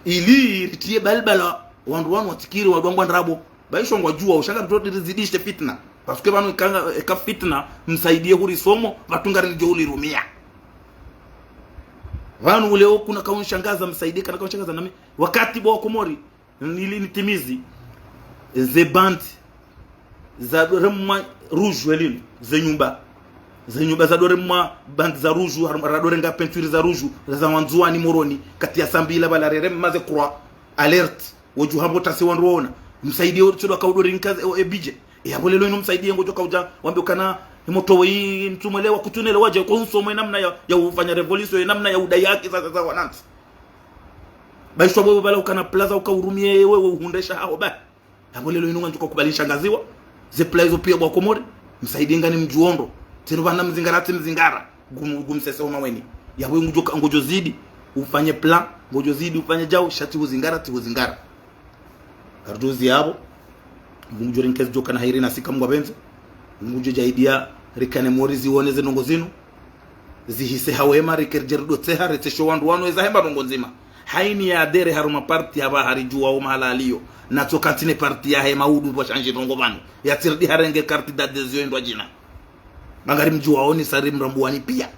Ili ritiye balbala, wandru wanu watsikiri, wandru wangwa ndrabo. Baisho ngwadjuao, sha ngamdjo rizidishe fitna. Parce que pvanu ikanga, eka fitna, msaidie huri somo, pvatsu ngari ndjo ulirumia. Pvanu uleo kuna kaunishangaza Msaidie, kana kaunishangaza nami. Wakati bo wa Komori, nili nitimizi. Ze bande zadoremwa rouge elinu, ze nyumba. Ze nyumba zadoremwa bande za rouge, har-, radorenga peinture za rouge, za Wandzuwani Moroni, kati ya Sambila pvala reremwa ze croix, alerte, wodjo hamba tasi wandru waona. Msaidie wotsodo kaudori nkaze, e, e budget. E, yapvo lelo inu Msaidie ngodjo kaudja, wambe ukana, e moto weyi, ntsumwelewa, kutsunelewa dje, ko unsomwe namna ya, ya ufanya révolution, namna ya udai haki za, za, za wanantsi. Ba ishwa bo pvala ukana plaza ukaurumie, wewe uhundresha haho ba. Yapvo lelo inu ngandjo kakubali nshangaziwa. Ze plaza izo pia bo wa Komori. Msaidie ngani mdjuondo. Tsinu pvana mzingara, tsi mzingara. Gum-, gumsese homa weni. Yapvo ngudjo ka-, ngodjo zidi ufanye plan, ngodjo zidi ufanye djau, sha tsi uzingara, tsi uzingara. Karudjuzi yapvo, Mngu ngudjo rinkezi djoka na hairi na sika Mngu apvendze. Mngu ngudjo djaidia rikane mori ziwone ze ndrongo zinu. Zihise ha wema, rike ridje ridotseha, ritsesho wandru wanu eza hemba ndrongo ndzima. Haini ya adhérer harumwa parti hapva haridjuwa wo mahala aliyo. Natso kantsi ne parti yahe maudu pvwa shandji ndrongo pvanu. Yatsiridi harenge carte d'adhésion indwa djina. Mangari mdjuwa oni sari mrambuwani pia.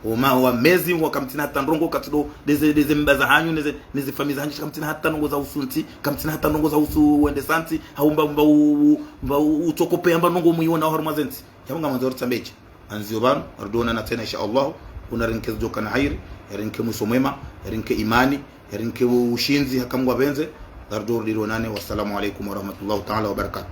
Oma wa mezi, wa kamtsina hata ndrongo, katsido, ndeze, ndeze mba za hanyu, ndeze, ndeze fami za hanyu, kamtsina hata ndrongo za usuntsi, kamtsina hata ndrongo za usu wende santsi, hau mba, mba u, mba u, utsoko pe amba ndrongo muiona harumwa zentsi. Yapvo ngamandzo ritsambeje. Anzio pvanu, arudoona na tsena insha Allah, una rinkezi djoka na hairi, yarinke mwiso mwema, yarinke imani, yarinke ushindzi, haka Mngu apvendze, arudo ridonane, wassalamu alaikum warahmatullahi taala wabarakatuh.